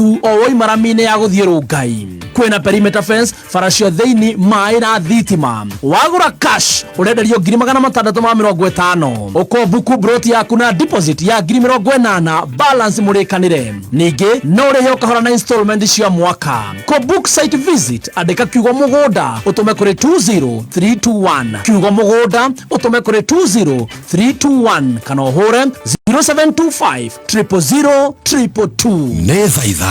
Tu o woima rami-inĩ ya gũthiĩ Rũngai. Kwĩna perimeter fence, bara cia thĩinĩ, maĩ na thitima. Wagũra cash ũrenderio ngiri 650. Ũkombuku broti yaku na deposit ya ngiri 80, balance mũrĩkanĩre. Ningĩ no ũrĩhe ũkahora na installment cia mwaka. Kũ book site visit, andĩka kiugo mũgũnda ũtũme kũrĩ 20321, kiugo mũgũnda ũtũme kũrĩ 20321, kana ũhũre 0725 000 222. Nĩ thaa 5:42.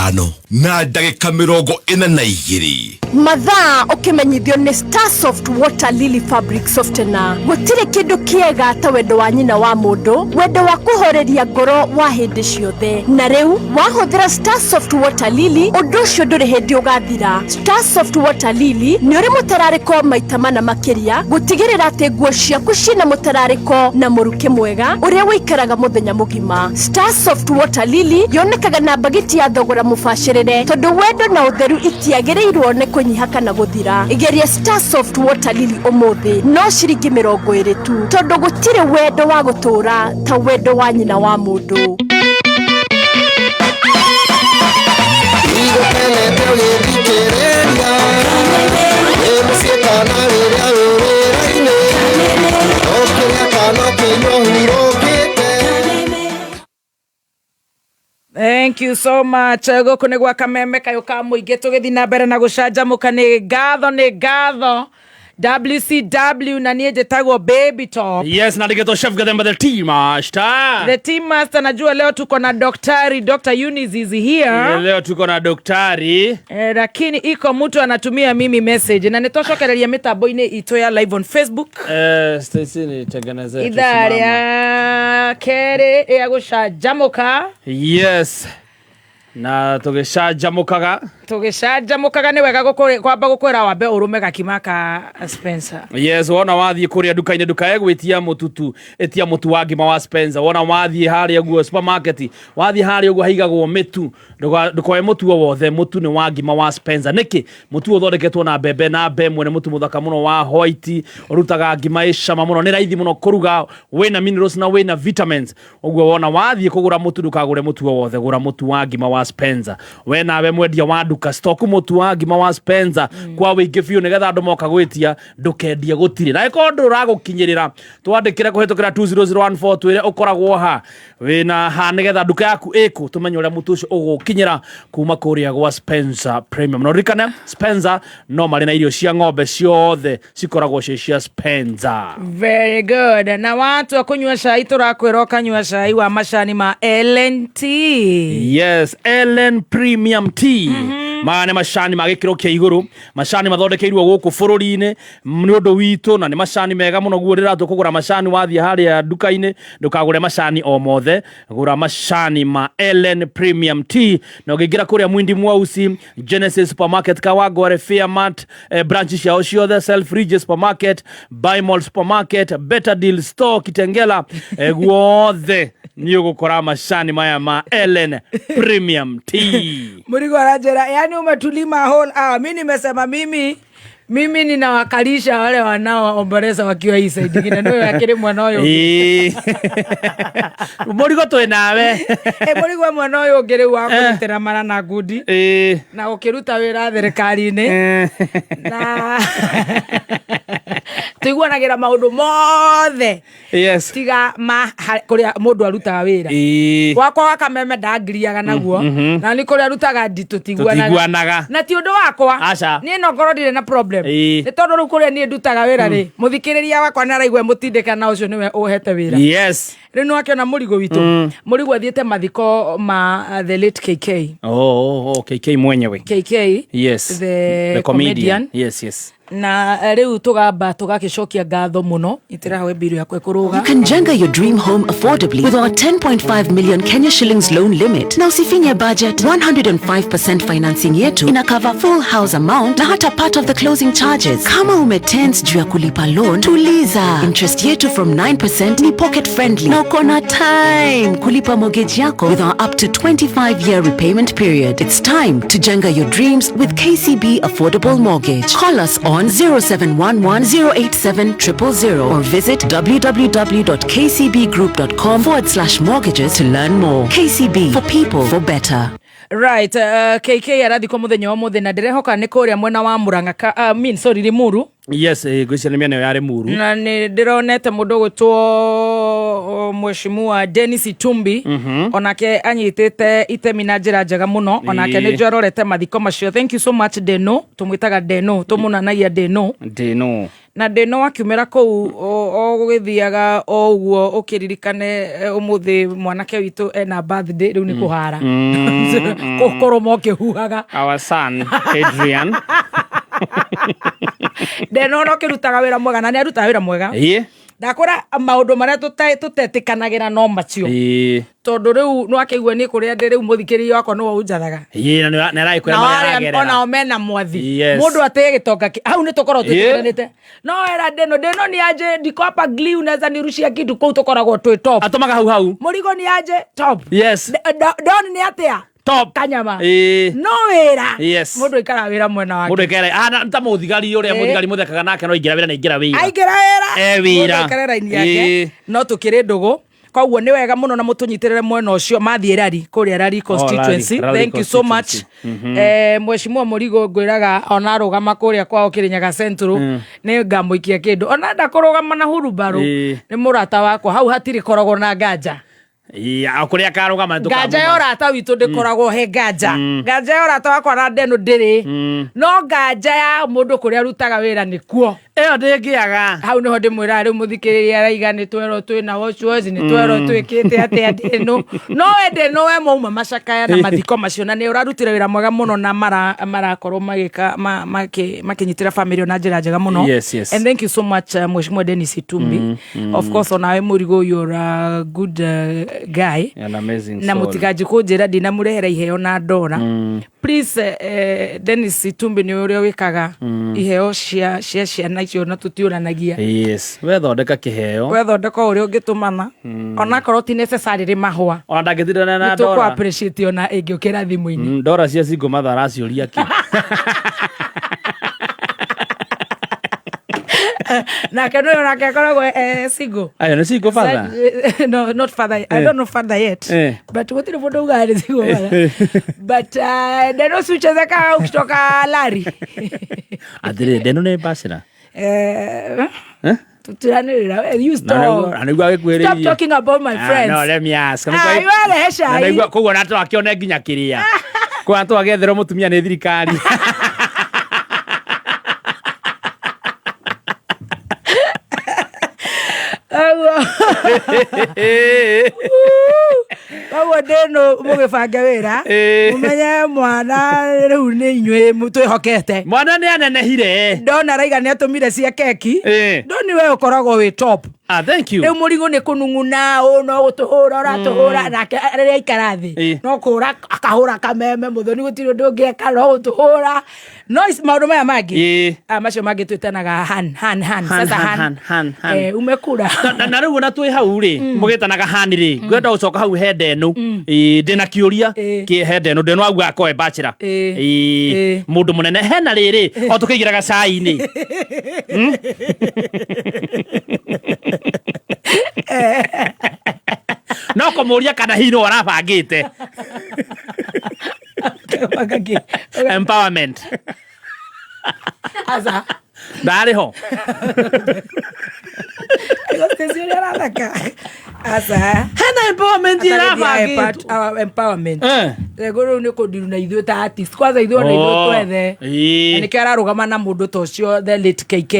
Mathaa ũkĩmenyithio nĩ Starsoft Water Lily Fabric Softener. Gũtirĩ kĩndũ kĩega ta wendo wa nyina wa mũndũ, wendo wa kũhoreria ngoro wa hĩndĩ ciothe. Na rĩu wahũthĩra Starsoft Water Lily, ũndũ ũcio ndũrĩ hĩndĩ ũgathira. Starsoft Water Lily nĩ ũrĩ mũtararĩko maita mana makĩria, gũtigĩrĩra atĩ nguo ciaku ciĩna mũtararĩko na mũrukĩ mwega ũrĩa ũikaraga mũthenya mũgima. Starsoft Water Lily yonekaga na mbagiti ya thogora mũbacĩrĩre, tondũ wendo na ũtheru itiagĩrĩirwo nĩ kũnyiha kana gũthira. Geria Starsoft Water Lily ũmũthĩ, no ciringi 20 tu, tondũ gũtirĩ wendo wa gũtũũra ta wendo wa nyina wa mũndũ. Igũkenete ũgĩthikĩrĩria wĩ mũciĩ kana rĩrĩa wĩ wĩra-inĩ, ũkĩrĩa kana ũkĩnyua ũhurũkĩte. Thank you so much. Gũkũ nĩ gwa Kameme kayũ ka mũingĩ, tũgĩthiĩ na mbere na gũcanjamũka. Nĩ ngatho, nĩ ngatho WCW, na niĩ njĩtagwo Baby Top. Yes, na ndigetwo Chef Gathemba, the team master. The team master. Najua leo tuko na daktari, Dr. Eunice is here. Leo tuko na daktari. Lakini iko mtu anatumia mimi message na nĩtwacokereria mĩtambo-inĩ itũ ya live on Facebook. Stacy, nitengenezee Ithaa tusimama. Rĩa kerĩ rĩa gũcanjamũka. Yes, na tũgĩcanjamũkaga. Tũgĩcanjamũkaga, nĩ wega kwamba gũkwĩra wambe ũrũme gakima ka Spencer. Yes, wona wathiĩ kũrĩa nduka-inĩ, ndukae gwĩtia mũtutu, ĩtia mũtu wa ngima wa Spencer. Wona wathiĩ harĩa ũguo supermarket, wathiĩ harĩa ũguo haigagwo mĩtu, ndũkoe mũtu o wothe, mũtu nĩ wa ngima wa Spencer. Nĩkĩ? Mũtu ũthondeketwo na mbembe na mbemwe, nĩ mũtu mũthaka mũno wa white, ũrutaga ngima ĩ cama mũno, nĩ raithi mũno kũruga, wĩna minerals na wĩna vitamins. Ũguo wona wathiĩ kũgũra mũtu, ndũkagũre mũtu o wothe, gũra mũtu wa ngima wa Spencer. We nawe mwendia wa nduka, stock mũtu wa ngima wa Spencer kwa wĩingĩ biũ, nĩgetha andũ moka gwĩtia ndũkendie gũtirĩ. Na ĩkorwo ndũragũkinyĩrĩra, twandĩkĩre kũhĩtũkĩra 20014, twĩre ũkoragwo ha, wĩna ha, nĩgetha nduka yaku ĩkũ, tũmenye ũrĩa mũtu ũcio ũgũkinyĩra kuma kũrĩa gwa Spencer Premium. Na ũririkane Spencer no marĩ na irio cia ng'ombe, ciothe cikoragwo ciĩ cia Spencer. Very good. Na watua kũnyua cai, tũrakwĩra ũkanyua cai wa macani ma LNT. Yes, Ellen Premium Tea. Maya nĩ macani ma gĩkĩro kĩa igũrũ, macani mathondekeirwo gũkũ bũrũri-inĩ nĩ ũndũ witũ, na nĩ macani mega mũno. Guo rĩratua kũgũra macani, wathiĩ harĩa nduka-inĩ, ndũkagũre macani o mothe, gũra macani ma Ellen Premium Tea. Na ũngĩingĩra kũrĩa Mwindi Mwausi, Genesis Supermarket, Kawangware, Fairmart, branch ciao ciothe, Selfridges Supermarket, Bymall Supermarket, Better Deal Store Kitengela, guothe nĩ ũgũkora macani maya ma Ellen Premium Tea. Murigo aranjĩra, yani umetulima whole hour. Mi nimesema mimi ninawakalisha wale wanaoomboleza wakiwa hii side ingine, nĩwe akĩrĩ mwena ũyũ ũngĩ. Ĩĩ. Mũrigo twĩ nawe. Mũrigo mwena ũyũ ũngĩ rĩu wa kũnyitĩra mara na ngundi na gũkĩruta wĩra thirikari-inĩ, na tũiguanagĩra maũndũ mothe tiga ma kũrĩa mũndũ arutaga wĩra. Gwakwa wa Kameme ndangiriaga naguo, na nĩ kũrĩa arutaga ndi tũtiguanaga. Tũtiguanaga. Na ti ũndũ wakwa. Aca. Niĩ no ngorwo ndirĩ na problem, nĩ tondũ rĩu kũrĩa niĩ ndutaga wĩra rĩ, mũthikĩrĩria wakwa nĩ araigua mũtindĩka, na ũcio nĩwe ũhete wĩra. Rĩu nĩ wakĩona mũrigo witũ, mũrigo athiĩte mathiko ma the late KK. Oh, KK mwenyewe. KK. Yes. The comedian. Yes. Na rĩu tũgamba tũgagĩcokia ngatho mũno itĩrahoe mbiru yakwa ĩkũrũga. You can jenga your dream home affordably with our 10.5 million Kenya shillings loan limit. Na usifinye budget, 105% financing yetu ina cover full house amount na hata part of the closing charges. Kama umetense juu ya kulipa loan, tuliza. Interest yetu from 9% ni pocket friendly. Na uko na time kulipa mortgage yako with our up to 25 year repayment period. It's time to jenga your dreams with KCB Affordable Mortgage. Call us on 0711 087 000 or visit www.kcbgroup.com/mortgages to learn more. KCB, for people, for better. Right, KK arathikwo muthenya wa muthi na ndirehoka ni kuria mwena wa Murang'a mean, sorry, Limuru. Yes, ngwĩciria nĩ mĩena ĩyo ya Limuru. Na nĩ ndĩronete mũndũ ũgwĩtwo mheshimiwa Dennis Itumbi, onake anyitĩte itemi na njĩra njega mũno, onake nĩ njũĩ arorete mathiko macio. Thank you so much, Deno. Tũmwĩtaga Deno, tũmũnanagia Deno. Ndĩno. Na Deno akiumĩra kũu o gũgĩthiaga o ũguo, ũkĩririkane ũmũthĩ mwanake witũ ena birthday, rĩu nĩ kũhara kũrũma ũkĩhuhaga. Our son Adrian. Deno no kĩrutaga wĩra mwega na nĩ arutaga wĩra mwega. Ndakũra maũndũ marĩa tũtetĩkanagĩra no macio, tondũ rĩu no akĩigua niĩ kũrĩa ndĩ rĩu mũthikĩrĩria wakwa nĩwe ũnjathaga. Ĩĩ, na nĩ aragĩkwĩra nao marĩa arĩa aragerera. onao mena mwathi. Mũndũ atĩe gĩtonga hau nĩ tũkoragwo twĩtĩkĩranĩte, no era ndĩno ndĩno nĩ anje ndiko hapa gli unaweza nirushia kitu kũu tũkoragwo twĩ top. Atũmaga hau hau. Mũrigo nĩ anje top. Don nĩ atĩa? Top. Kanyama. No wĩra. Mũndũ aikaraga wĩra mwena wake. Mũndũ aikara ta mũthigari ũrĩa mũthigari mũthekaga nake, no ingĩra wĩra na ingĩra wĩra. Aingĩra wĩra. Wĩra. Mũndũ aikare raini yake. No tũkĩrĩ ndũgũ, koguo nĩ wega mũno na mũtũnyitĩrĩre mwena ũcio mathiĩ rari kũrĩa rari constituency. Rari Thank you so much. Constituency. Mheshimiwa Mũrigo ngwĩraga ona arũgama kũrĩa kwao Kĩrĩnyaga Central nĩ ngamũikia kĩndũ, ona enda kũrũgama na hurubarũ. Nĩ mũrata wakwa, hau hatirĩ koragwo na nganja. Ĩĩ, o kũrĩa akarũgama nĩ Nganja ya tũkamuma. ũrata witũ ndĩkoragwo he nganja. Nganja ya ũrata wakwa na Ndeno ndĩrĩ, no nganja ya mũndũ kũrĩa arutaga wĩra nĩkuo. Ĩyo ndĩngĩaga. Hau nĩho ndĩmwĩraga rĩu mũthikĩrĩria araiga nĩ twerwo twĩna wocuoci, nĩ twerwo twĩkĩte atĩa Ndeno, no we Ndeno we mauma macakaya na mathiko macio na nĩ ũrarutire wĩra mwega mũno na marakorwo magĩka makĩnyitĩra family na njĩra njega mũno. Yes. And thank you so much, Mheshimiwa Dennis Itumbi. Of course onawe Mũrigo, you're a good guy. An amazing Na soul. mũtiganji kũnjĩra ndinamũrehera iheo na ndora, please, Dennis Itumbi nĩ ũrĩa wĩkaga iheo cia ciana icio na tũtiũranagia. Yes, we thondeka kĩheo. Wethondeka ũrĩa ũngĩtũmana, onakorwo ti necessarily mahũa. Ona ndangĩtinda na Nĩ tũkũ ndora. appreciate ona ĩngĩũkĩra thimũ-inĩ. Ndora cia single mother araciũria kĩ? Nake nĩ onake akoragwo single. Ayo nĩ single father. No, not father. I don't know father yet. But gũtirĩ mũndũ ugaga nĩ single father. But Deno si ucheze kama ukitoka lari. Atĩrĩrĩ, Ndeno nĩ bachelor. Eh? Tutiranĩrĩra. You Na stop. nĩguo agĩkuhĩrĩirie. Stop talking about my friends. No, let me ask. Ah, iwarehe Na cai. nĩguo koguo na twakĩone nginya kĩrĩa. Koguo twagĩetherwo mũtumia nĩ thirikari. Koguo ndĩno mũgĩbange wĩra, mũmenye mwana rĩu nĩ inyuĩ twĩhokete. Mwana nĩ anenehire. Ndona raiga nĩ atũmire cia keki. Ndoni we ũkoragwo wĩ top. Ah, thank you. Rĩu mũrigo nĩ kũnung'una ũ no gũtũhũra ũratũhũra, nake rĩrĩa aikara thĩ no kũhũra akahũra kameme mũthoni, gũtirĩ ũndũ ũngĩeka no gũtũhũra, no maũndũ maya mangĩ, ah, macio mangĩ twĩtanaga han han han. Han, Sasa han, han han, han, han. Umekura. Na rĩu ona twĩ hau rĩ, mũgĩtanaga hani rĩ, ngwenda gũcoka hau he Ndeno. Ĩĩ, ndĩna kĩũria kĩ he Ndeno. Ndeno auga akorwo e bachelor. Ĩĩ, mũndũ mũnene hena rĩrĩ o tũkĩingĩraga cai-inĩ. No kũmũria kana hihi nĩwe arabangĩte empowerment. Aca. Ndarĩ ho. Gũtici ũrĩa arathaka, aca. Hena empowerment ĩrabangĩtwo. Empowerment rego rĩu nĩ kũndiru na ithuĩ ta artist kwanza, ithuĩ ona ithuĩ twethe. Na nĩkĩo ararũgama na mũndũ ta ũcio, the late KK.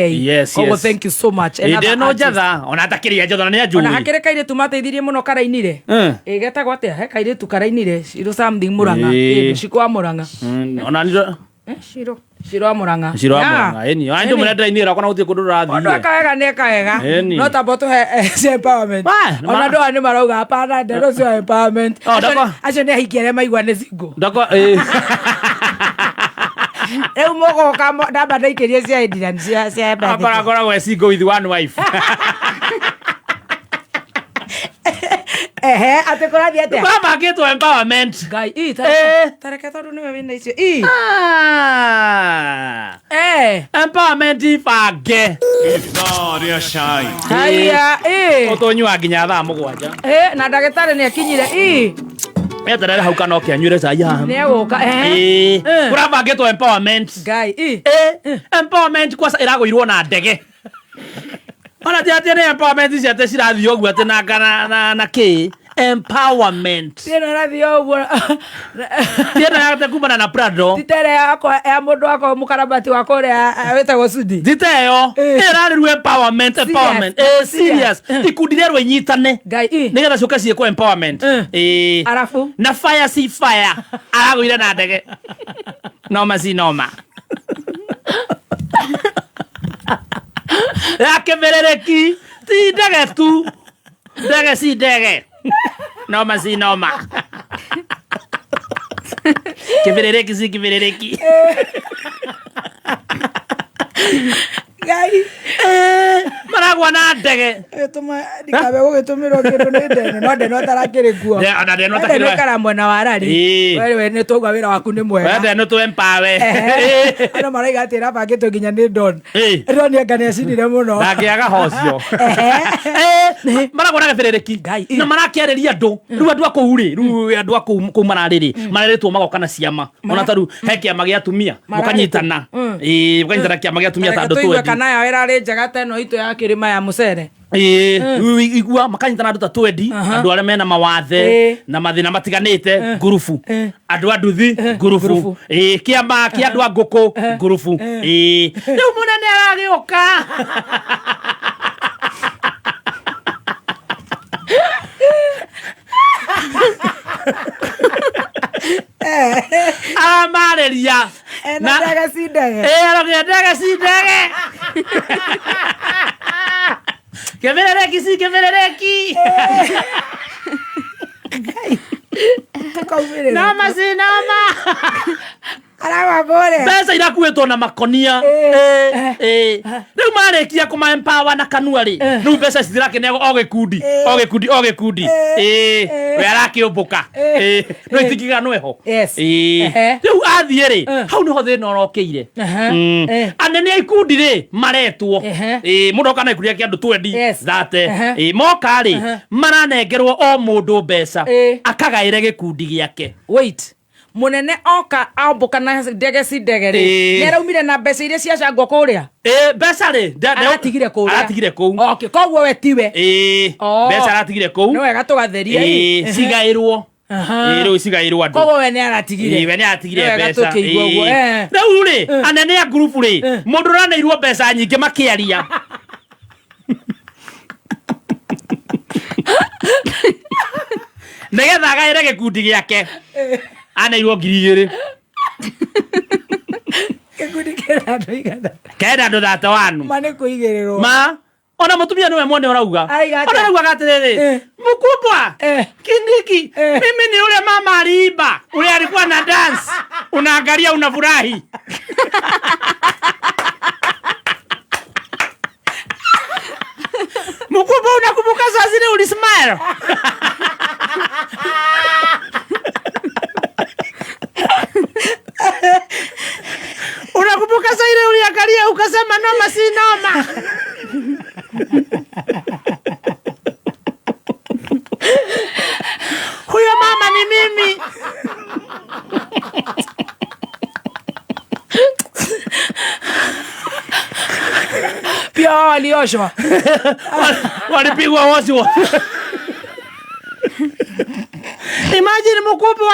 Koguo thank you so much. And other Ndeno artists. njatha ona atakĩrĩa njatha na nĩ Ona anjũĩ. hakĩrĩ kairĩtu mateithirie mũno karainire. Ĩ getagwo atĩa? He kairĩtu karainire Shiro something Murang'a. Ĩ Shiko wa Murang'a. Ona nĩ Shiro, Shiro wa Murang'a. Ciro wa Yeah. Murang'a, ĩni ona ndũ mũnene ndĩrainĩra kona gũtirĩ kũndũ Mũndũ rũrathiĩ. eka wega nĩ eka wega. Ĩni. No tamba tũhe cia empowerment. Wa, Ona andũ aya nĩ marauga hapana, ndeto cio empowerment. Oh, ndakwa- Acio nĩ ahiki arĩa maigua nĩ single. Ndakwa ĩ. Rĩu mũgũka ndamba ndaikĩrie cia Adrian cia birthday. Akora akoragwo e single with one wife. Ehe, atĩ kũrathiĩ atĩa? Kwabangĩtwo empowerment. Ngai, ii, tareke tondũ nĩwe wĩna icio. Ii. Ah. Empowerment ibange. Haya, ii. Ũtũnyua nginya thaa 7. Na ndagĩtarĩ nĩ akinyire. Ii. Eterere hau kana oke anyuire cai haha. Nĩ egũka. Ĩĩ. Kũrabangĩtwo empowerment. Ngai. Ĩ. Empowerment kwaca ĩragũirwo na ndege. Ona ti atĩ nĩ empowerment ici atĩ cirathiĩ ũguo atĩ na kana na kĩ empowerment. Ti ĩno ĩrathiĩ o ũguo. Ti ĩno ya kumana na Prado. Ti ta ĩrĩa yakwa ya mũndũ wakwa mũkarabati wa kũrĩa wĩtagwo Sudi. Ti ta ĩyo. Ĩyo ĩrarĩrwo empowerment empowerment. Serious. Ikundi rĩerwo inyitane. Ngai. Ĩ. Nĩgetha ciũke ciĩkwo empowerment. Ĩĩ. Arabu. Na fire si fire. Aragũire na ndege. Noma si noma. Ya kĩbĩrĩrĩki ti ndege tu. Ndege si ndege. Noma si noma. Kĩbĩrĩrĩki si kĩbĩrĩrĩki. Ngai. Maragwa na ndege. Gĩtũma ndikabe gũgĩtũmĩrwo kĩndũ nĩ Ndeno, no Ndeno atarakĩrĩ kuo. Ona Ndeno atakĩrĩ Ndeno ikara mwena wa Rari. Ĩĩ. We nĩ twaigua wĩra waku nĩ mwega. We Ndeno tũ empower. Andũ maraiga atĩ ĩrabangĩtwo nginya nĩ Don. Ĩĩ. Don anga nĩ acinire mũno. Ndangĩaga hocio. Maragwa na gĩbĩrĩrĩki. Ngai. Na marakĩarĩria andũ. Rĩu andũ a kũu rĩ, rĩu andũ a kũu mararĩ rĩ, marerĩtwo magoka na ciama. Ona ta rĩu he kĩama gĩa atumia, mũkanyitana. Ĩĩ, mũkanyitana kĩama gĩa atumia ta Reke andũ tũigue twendi. kana yao ĩrarĩ njega ta ĩno itũ ya kĩrĩma ya mũcere. Ĩĩ, rĩu igua makanyitana andũ ta twendi, andũ arĩa mena mawathe Ĩĩ. na mathĩna matiganĩte, ngurubu. Andũ a nduthi, ngurubu. Ngurubu. Ĩĩ, kĩama kĩa andũ a ngũkũ, ngurubu. Ĩĩ. Rĩu mũnene aragĩũka. Aramarĩria. Ena ndege si ndege. Ĩĩ, arogĩa ndege si ndege. Kĩbĩrĩrĩki si kĩbĩrĩrĩki. Tũkaumĩrĩra. Noma si noma. Aragwa kũrĩa. Mbeca irakuĩtwo na makonia. Ĩĩ. Rĩu marĩkia kũma empower na kanua rĩ, rĩu mbeca citirakĩneagwo o gĩkundi, o gĩkundi, o gĩkundi. Ĩĩ, we arakĩũmbũka. Ĩĩ, no itingiganwo eho. Yes. Ĩĩ. Rĩu athiĩ rĩ, hau nĩho thĩna ũrokĩire. Anene a ikundi rĩ, maretwo. Ĩĩ, mũndũ oka na ikundi gĩake andũ twendi, Yes. thate. Ĩĩ, moka rĩ, maranengerwo o mũndũ mbeca, akagaĩre gĩkundi gĩake. Wait. Mũnene oka ambũka na ndege si ndege rĩ, Ĩĩ. nĩ araumire na mbeca iria ciacangwo kũrĩa. Ĩĩ, mbeca rĩ, Aratigire kũrĩa. Aratigire kũu. Okay, koguo we tiwe. Ĩĩ, Oh. mbeca aratigire kũu. Nĩ wega tũgatheria. Ĩĩ, cigaĩrwo. Ĩĩ, rĩu cigaĩrwo andũ. Koguo we nĩ aratigire. Ĩĩ, we nĩ aratigire Nĩ wega mbeca. tũkĩigua ũguo. Ĩĩ. Rĩu rĩ, anene a ngurubu rĩ, mũndũ ũraneirwo mbeca nyingĩ makĩaria. Nĩgetha agaĩre gĩkundi gĩake. Aneirwo 2,000. Gĩkundi kĩna andũ igana. Kenda andũ thate wanu. Ma nĩ kũigĩrĩrwo. Ma ona mũtumia nĩwe mwene ũrauga. Arauga atĩa? Ona araugaga atĩrĩrĩ, mkubwa Kindiki, mimi ni ule mama aliimba, ule alikuwa na dance, unaangalia unafurahi. Mkubwa, unakumbuka saa zile ulismile? Unakumbuka saa ile uliangalia ukasema noma si noma? Huyo mama ni mimi. Pia wao walioshwa. Walipigwa wote. Imagine mkubwa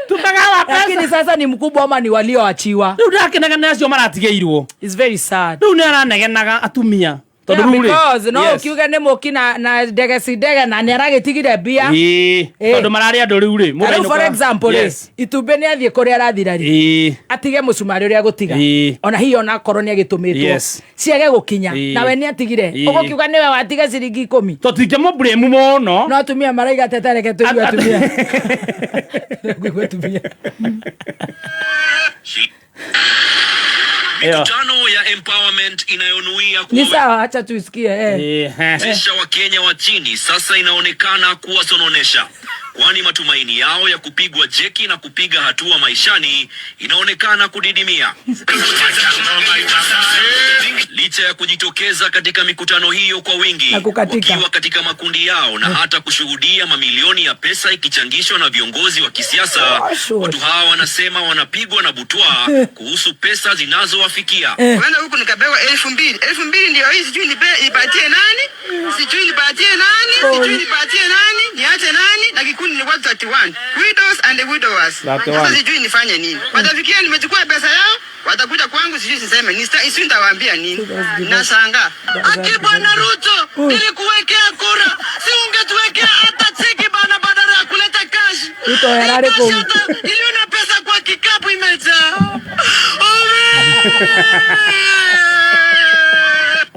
tumegawa pesa. Lakini sasa ni mkubwa ama ni walioachiwa? Rĩu ndakenagana acio maratigĩirwo. It's very sad. Rĩu nĩ aranegenaga atumia. Tondũ Yeah, rĩu rĩ, because no yes. ukiuge nĩ mũki na ndege si ndege na nĩ aragĩtigire mbia. Ĩĩ, tondũ mararĩ andũ rĩu rĩ, mũndũ Rĩu for ainũka- example rĩ, Yes. itumbĩ nĩ athiĩ kũrĩa arathira rĩ, Ĩĩ. atige mũcumarĩ ũrĩa agũtiga. Ĩĩ. Ona hihi ona akorwo nĩ agĩtũmĩtwo. Yes. Ciage gũkinya. Ĩĩ. Nawe nĩ atigire. Ĩĩ. Ũgũkiuga nĩwe watiga ciringi 10. Tũtingĩmũblame mũno. No atumia maraiga tete reke tũigue atumia. Tũigue atumia. Mikutano ya empowerment inayonuia Ni sawa, acha tuisikie. Kuwawezesha Wakenya wa chini sasa inaonekana kuwasononesha. kwani matumaini yao ya kupigwa jeki na kupiga hatua maishani inaonekana kudidimia. Licha ya kujitokeza katika mikutano hiyo kwa wingi, Na kukatika. wakiwa katika makundi yao na hata kushuhudia mamilioni ya pesa ikichangishwa na viongozi wa kisiasa, Washu. watu hawa wanasema wanapigwa na butwaa kuhusu pesa zinazowafikia. Kwenda huku nikapewa 2000. 2000 ndio hii, sijui nipatie nani, sijui nipatie nani, sijui nipatie nani, niache nani, na kikundi ni watu 31. Widows and widowers. Sasa sijui nifanye nini. Watafikiria nimechukua pesa yao, watakuja kwangu, sijui siseme, sijui nitawaambia nini. Nashangaa. Aki Bwana Ruto, nilikuwekea kura, si ungetuwekea hata cheki bana, badala ya kuleta cash. Ruto yararĩ kũu. Niliona pesa kwa kikapu imejaa.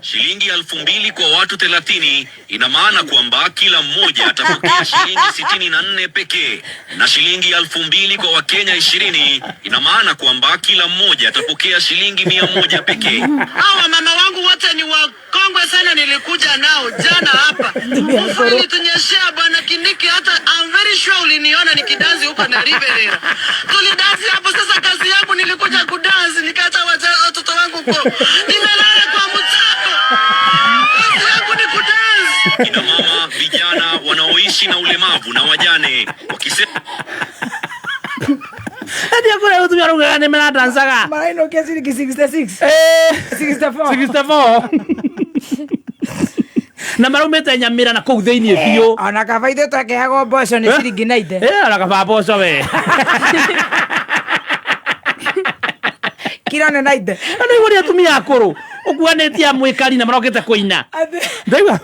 Shilingi 2000 kwa watu 30 ina maana kwamba kila mmoja atapokea shilingi 64 pekee, na shilingi 2000 kwa Wakenya 20 ina maana kwamba kila mmoja atapokea shilingi 100 pekee. Hawa mama wangu wote ni wakongwe sana, nilikuja nao jana hapa. Mvua ilitunyeshea Bwana Kindiki, hata I'm very sure uliniona nikidansi huko na Riverera. Tulidansi hapo. Sasa kazi yangu nilikuja kudansi, nikaacha watoto wangu huko, nimelala kwa mtaro. Kazi yangu ni kudansi. Kina mama, vijana wanaoishi na ulemavu na wajane wakisema Ati akura mutumia araugaga nĩ maradancaga. Marainũkia ciringi 66. 64. 64. Na maraumĩte Nyamĩra na kũu thĩinĩ biũ. Ona kaba ithuĩ twakĩheagwo mboco nĩ ciringi 90. Ona kaba mboco we. Kiro nĩ 90. Na nĩguo nĩ atumia akũrũ ũkuanĩtie mwĩkari na marokĩte kũina. Ndaigua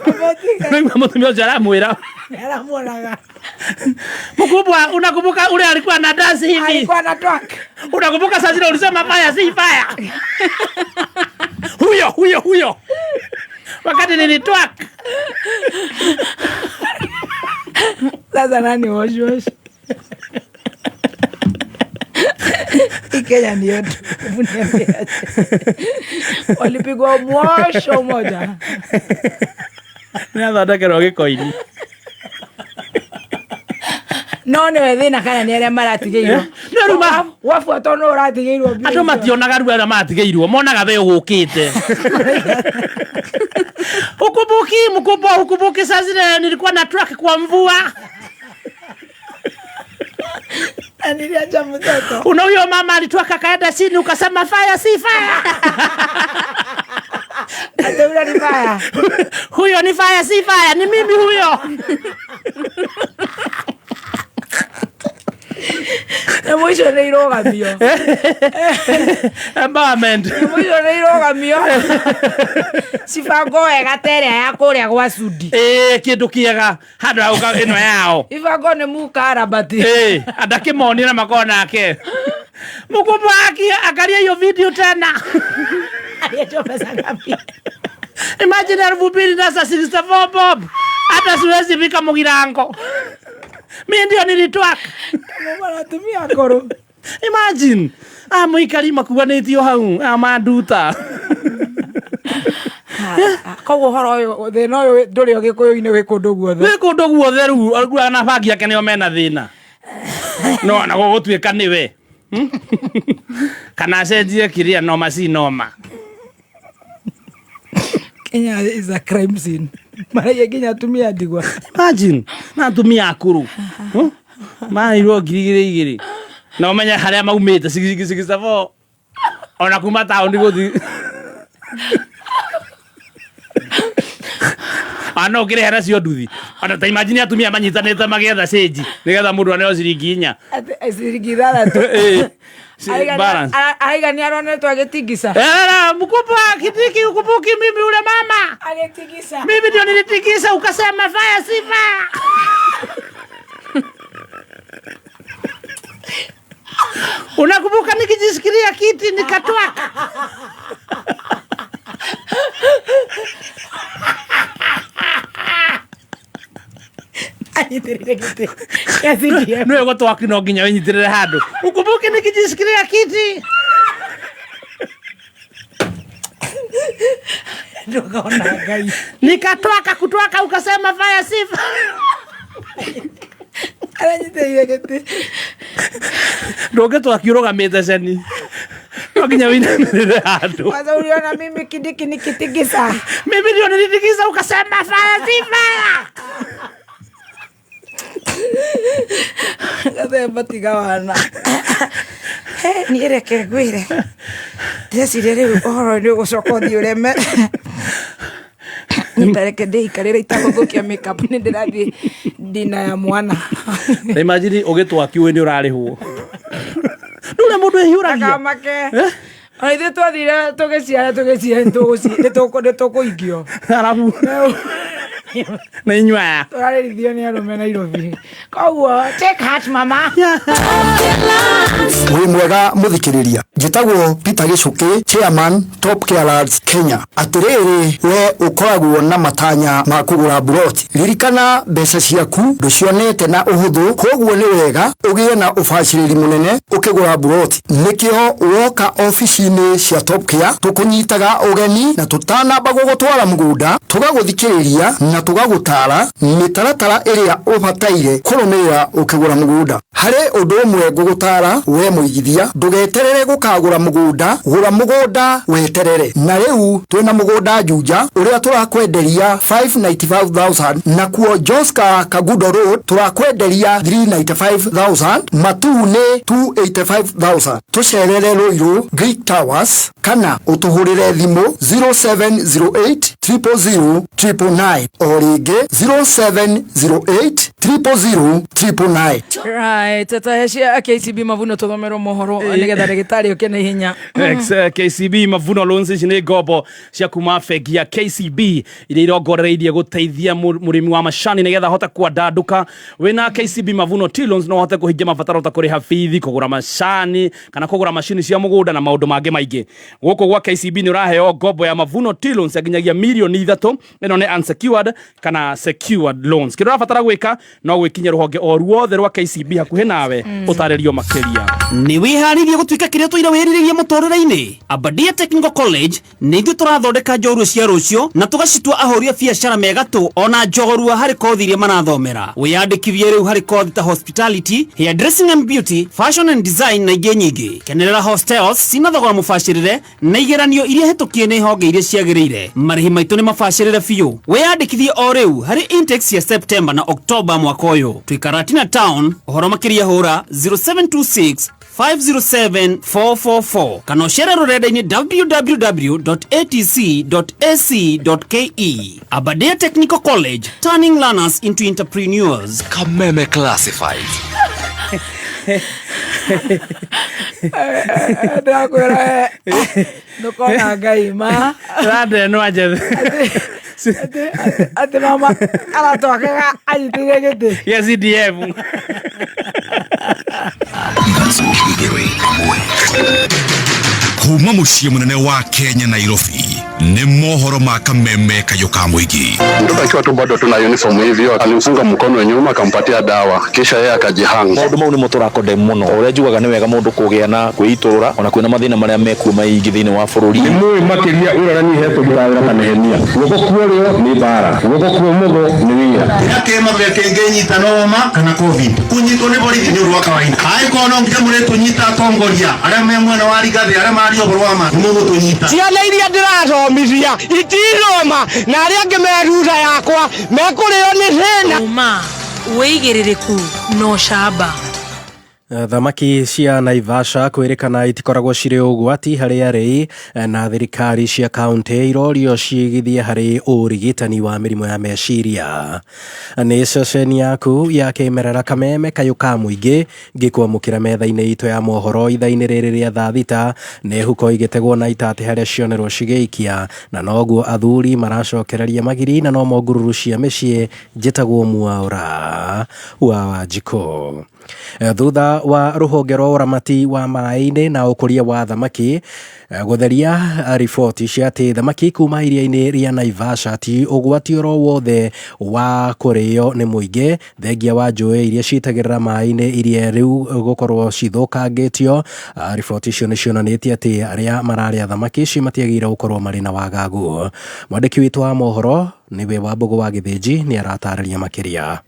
ndaigua mũtumia ũcio aramwĩra Aramuonaga. mkubwa, unakumbuka ule alikuwa na dance hivi? Alikuwa na twerk. Unakumbuka saa zile ulisema fire si fire? Huyo huyo huyo wakati nilitwerk. Sasa nani wash wash? Hii Kenya ni yetu. Hebu niambie aje. Walipigwa mwosho moja. Nĩathondekerwo gĩkoini. No nĩwe thĩna kana nĩ arĩa maratigĩirwo. No rĩu Wabuatwo nũ ũratigĩirwo mbia andũ icio. mationaga rĩu arĩa maratigĩirwo, monaga we ũgũkĩte. Ukumbuki mkubwa, ukumbuki saa zile nilikuwa na truck kwa mvua. Na niliacha mtoto. Una huyo mama alitwaka akaenda chini ukasema fire si fire. Ate huyo ni fire. Huyo ni fire si fire, ni mimi huyo. Na mwisho nĩ irũgamio. Empowerment. Na mwisho nĩ irũgamio. Cibango wega ta ĩrĩa ya kũrĩa gwa Sudi. Kĩndũ kĩega handũ ha gũka ĩno yao. Ibango nĩ mukarabati. Andakĩmonire na makorwo nake. Mkubwa angalia hiyo video tena. Aliachwa pesa ngapi? Imagine 2000 na sasa 64 bob. Hata siwezi fika Mugirango. Mimi ndio nilitwaka. Kama wanatumia akoro. Imagine. Mũikari makuanĩtio hau, manduta. Koguo ũhoro ũyũ, thĩna ũyũ ndũrĩ o Gĩkũyũ-inĩ, wĩ kũndũ guothe. Wĩ kũndũ guothe rĩu, arguaga na bangi yake nĩo mena thĩna. No ona gũgũtuĩka nĩwe. Kana acenjie kĩrĩa noma si noma. Kenya is a crime scene. Maraiya nginya atumia ndigwa. Imagine, na atumia akũrũ. Maheirwo ngiri igĩrĩ igĩrĩ. Na ũmenye harĩa maumĩte ciringi 64. Ona kuma taũni gũthiĩ. Ana ũkĩrĩhe nacio nduthi. Ona ta imagine atumia manyitanĩte magĩetha cĩnji nĩgetha mũndũ aneo ciringi 4. Atĩ ciringi 6. Balance. Araiga nĩ aronetwo agĩtingisa. Mkubwa Kindiki, ukumbuki mimi ule mama. Agĩtingisa. Mimi ndio nilitikisa ukasema fire si fire. Unakumbuka nikijisikilia kiti nikatwaka? Anyitĩrĩire gĩtĩ gĩa CDF. Nĩwe gũtwaki no nginya wĩnyitĩrĩre handũ. Ukumbuke nikijisikilia kiti. Ndũkona Ngai. Nikatwaka kutwaka ukasema fire si fire. Aranyitĩrĩire gĩtĩ. Ndũngĩtwaki ũrũgamĩte ceni, no nginya wĩinamĩrĩre handũ. Kwanza uliona mimi Kindiki nikitikisa. Mimi ndio nilitikisa ukasema fire si fire. Gathemba tiga wana. Niĩ reke ngwĩre, ndĩreciria rĩu ũhoro nĩ ũgũcoka ũthiĩ ũreme. Niĩ tareke ndĩikarĩre itagũthũkia makeup, nĩ ndĩrathiĩ ndina ya mwana. Na imagine ũgĩtwaki ũĩ nĩ ũrarĩhwo nĩ ũrĩa mũndũ ĩhiũragia. Ndakamake. Ona ithuĩ twathire tũgĩciara tũgĩciara nĩ tũkũingio. Arabu na inyuĩ aya tũrarĩrithio nĩ arũme Nairobi, koguo take heart, mama. Wĩ mwega mũthikĩrĩria, njĩtagwo Peter Gĩcũkĩ, chairman Top Carers Kenya. Atĩrĩrĩ, we ũkoragwo na matanya ma kũgũra buroti, ririkana mbeca ciaku ndũcionete na ũhũthũ, koguo nĩ wega ũgĩe na ũbacĩrĩri mũnene ũkĩgũra buroti. Nĩkĩo woka obici-inĩ cia Top Care tũkũnyitaga ũgeni, na tũtanamba gũgũtwara mũgũnda tũgagũthikĩrĩria na tũgagũtara mĩtaratara ĩrĩa ũbataire kũrũmĩrĩra ũkĩgũra mũgũnda. Harĩ ũndũ ũmwe ngũgũtara we mũigithia, ndũgeterere gũkagũra mũgũnda, gũra mũgũnda weterere. Na rĩu twĩna mũgũnda Juja ũrĩa tũrakwenderia 595,000, nakuo Joska Kagudo Road tũrakwenderia 395,000, Matuu nĩ 285,000. Tũcerere Ruiru Greek Towers kana ũtũhũrĩre thimũ 0708 000 999, o rĩngĩ 0708 000 999. Right, tahe cia KCB Mavuno tũthomerwo mohoro nĩgetha ndagĩtarĩ ũke na ihenya. KCB Mavuno Loans, ici nĩ ngombo cia kuma bengi ya KCB iria irongoreirie gũteithia mũrĩmi wa macani nĩgetha ahote kwandandũka. Wĩna KCB Mavuno Tea Loans no ũhote kũhingia mabataro ta kũrĩha bithi, kũgũra macani kana kũgũra macini cia mũgũnda na maũndũ mangĩ maingĩ. Gũkũ gwa KCB nĩ ũraheo ngombo ya Mavuno Tea Loans ya nginyagia mirioni 3. Ĩno nĩ unsecured kana secured loans. Kĩrĩa ũrabatara gwĩka no gwĩkinyia rũhonge o ruothe rwa KCB hakuhĩ nawe ũtarĩrio makĩria. Nĩ wĩharĩirie gũtuĩka kĩrĩa tũire wĩrirĩrie mũtũrĩre-inĩ? Abadia Technical College nĩ ithuĩ tũrathondeka njorua cia rũciũ na tũgacitua ahũri a biacara megatũ ona njogorua harĩ kothi iria marathomera. Wĩyandĩkithie rĩu harĩ kothi ta hospitality, hairdressing and beauty, fashion and design na ingĩ nyingĩ. Kenerera hostels cina thogora mũbacĩrĩre na igeranio iria hĩtũkie nĩ honge iria ciagĩrĩire. Marĩhi maitũ nĩ mabacĩrĩre biũ. Wĩyandĩkithie o rĩu harĩ intakes cia September na October mwaka ũyũ. Twĩ Karatina town. Ũhoro makĩria hũra 0726 507 444 kana ũcere rũrenda-inĩ www.atc.ac.ke. Aberdare Technical College, turning learners into entrepreneurs. Kameme Classifieds. Ndakwĩra ndũkona Ngai ma. Rande no njethe. Atĩ mama aratwakaga anyitĩire gĩtĩ. Gĩa CDF. Kuma muciĩ mũnene wa Kenya, Nairobi, nĩ mohoro ma Kameme kayũ ka mũingĩ. Mtoto akiwa tu bado tuna uniform hivyo, alimfunga mkono nyuma akampatia dawa, kisha yeye akajihang. Maũndũ mau nĩmo tũrakondem mũno. Ũrĩa njugaga nĩ wega mũndũ kũgĩa na kwĩitũrũra ona kwĩna mathĩna marĩa mekuo maingĩ thĩinĩ wa bũrũri. Nĩ mũĩ makĩria ũrĩa niĩ hetwo ndutaga wĩra ta Nehemia. Guoko kwa ũrĩo nĩ mbara, guoko kwa ũmotho nĩ wĩra. Kĩma kĩngĩnyita no homa kana COVID, kũnyitwo nĩ borithi nĩ ũndũ wa kawaida. Angĩkorwo no nginya mũrĩtũnyita atongoria arĩa me mwena wa Rigathĩ arĩa maria ũhoro wa ma, nĩ mũgũtũnyita. Ciana iria ndĩrathomithia itiroma na arĩa angĩ me thutha yakwa mekũrĩo nĩ thĩna. Ũma, wĩigĩrĩrĩku na ũcamba. Thamaki cia Naivasha kwĩrĩkana itikoragwo cirĩ ũgwati harĩ arĩi, na thirikari cia kaunti irorio ciigithie harĩ ũrigitani wa mĩrimũ ya meciria. Nĩ ceceni yaku ya kĩmerera Kameme kayũ ka mũingĩ, ngĩkwamũkĩra metha-inĩ itũ ya mohoro ithaa-inĩ rĩrĩ rĩa thaa 6. Nĩ huko igĩtegwo na itatĩ harĩa cionerwo cigĩikia, na noguo athuri maracokereria magiri na nomo ngururu cia mĩciĩ. Njĩtagwo Mwaũra wa Wanjikũ. Thutha wa rũhonge rwa ũramati wa maĩ-inĩ na ũkũria wa thamaki gũtheria riboti cia atĩ thamaki kuma iria-inĩ rĩa Naivasha ti ũgwati oro wothe wa kũrĩo nĩ mũingĩ, thengia wa njũĩ iria citagĩrĩra maĩ-inĩ iria rĩu gũkorwo cithũkangĩtio. Riboti icio nĩ cionanĩtie atĩ arĩa mararĩa thamaki ici matiagĩrĩire gũkorwo marĩ na wagagu. Mwandĩki witũ wa mohoro nĩwe Wambũgũ wa Gĩthĩnji nĩ aratarĩria makĩria.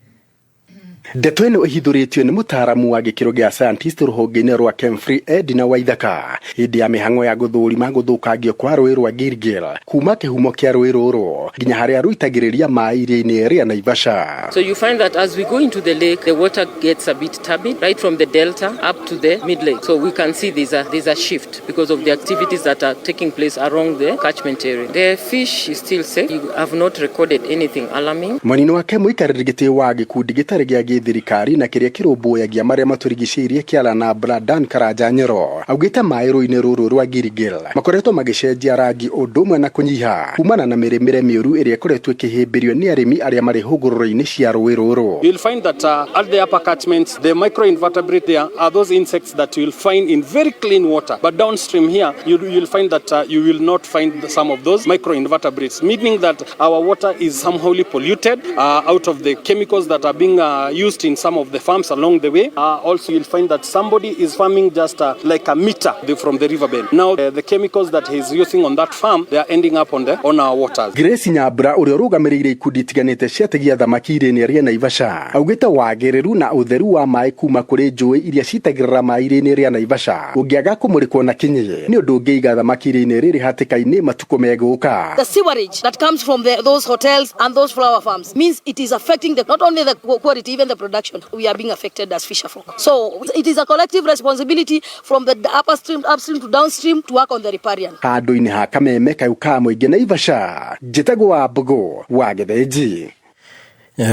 Ndeto ĩno ĩhithũrĩtio nĩ mũtaaramu wa gĩkĩro gĩa scientist rũhonge-inĩ rwa KEMFRI Edna Waithaka hĩndĩ ya mĩhang'o ya gũthũrima gũthũkangio kwa rũĩ rwa Gilgil kuma kĩhumo kĩa rũĩ rũrũ nginya harĩa rũitagĩrĩria maĩ iria-inĩ rĩa Naivasha. So you find that as we go into the lake, the water gets a bit turbid, right from the delta up to the mid lake. So we can see there's a shift because of the activities that are taking place around the catchment area. The fish is still safe. You have not recorded anything alarming. Mwena-inĩ wake mũikarĩri gĩtĩ wa gĩkundi gĩtarĩ gĩa gĩthirikari na kĩrĩa kĩrũmbũyagia marĩa matũrigicĩirie kĩa Nabra Dan Karanja Nyoro augĩte maĩ rũĩ-inĩ rũrũ rwa Gilgil makoretwo magĩcenjia rangi ũndũ ũmwe na kũnyiha kumana na mĩrĩmĩre mĩũru ĩrĩa ĩkoretwo ĩkĩhĩmbĩrio nĩ arĩmi arĩa marĩ hũgũrũrũ-inĩ cia rũĩ rũrũ. You'll find that at the upper catchments, the microinvertebrate there are those insects that you'll find in very clean water. But downstream here, you'll find that you will not find some of those microinvertebrates, meaning that our water is somehow polluted out of the chemicals that are being used in some of the farms along the way. Also, you'll find that somebody is farming just like a meter from the riverbed. Now, the chemicals that he's using on that farm, they are ending up on our waters. Grace Nyambura ũrĩa ũrũgamĩrĩire ikundi itiganĩte cia ategi a thamaki iria-inĩ rĩa Naivasha augĩte wagĩrĩru na ũtheru wa maĩ kuma kũrĩ njũĩ iria citagĩrĩra maĩ iria-inĩ rĩa Naivasha ũngĩaga kũmũrĩkwo na kinyi nĩ ũndũ ũngĩiga thamaki iria-inĩ rĩrĩ hatĩka-inĩ matukũ megũka. The sewerage that comes from those hotels and those flower farms means it is affecting not only the quality, even the production. We are being affected as fisher folk. So it is a collective responsibility from the upper stream, upstream to downstream to work on the riparian. Handũ-inĩ ha kameme kau ka mũingĩ Naivasha, njĩtagwo wa Mbũgũ wa Gĩthĩnji.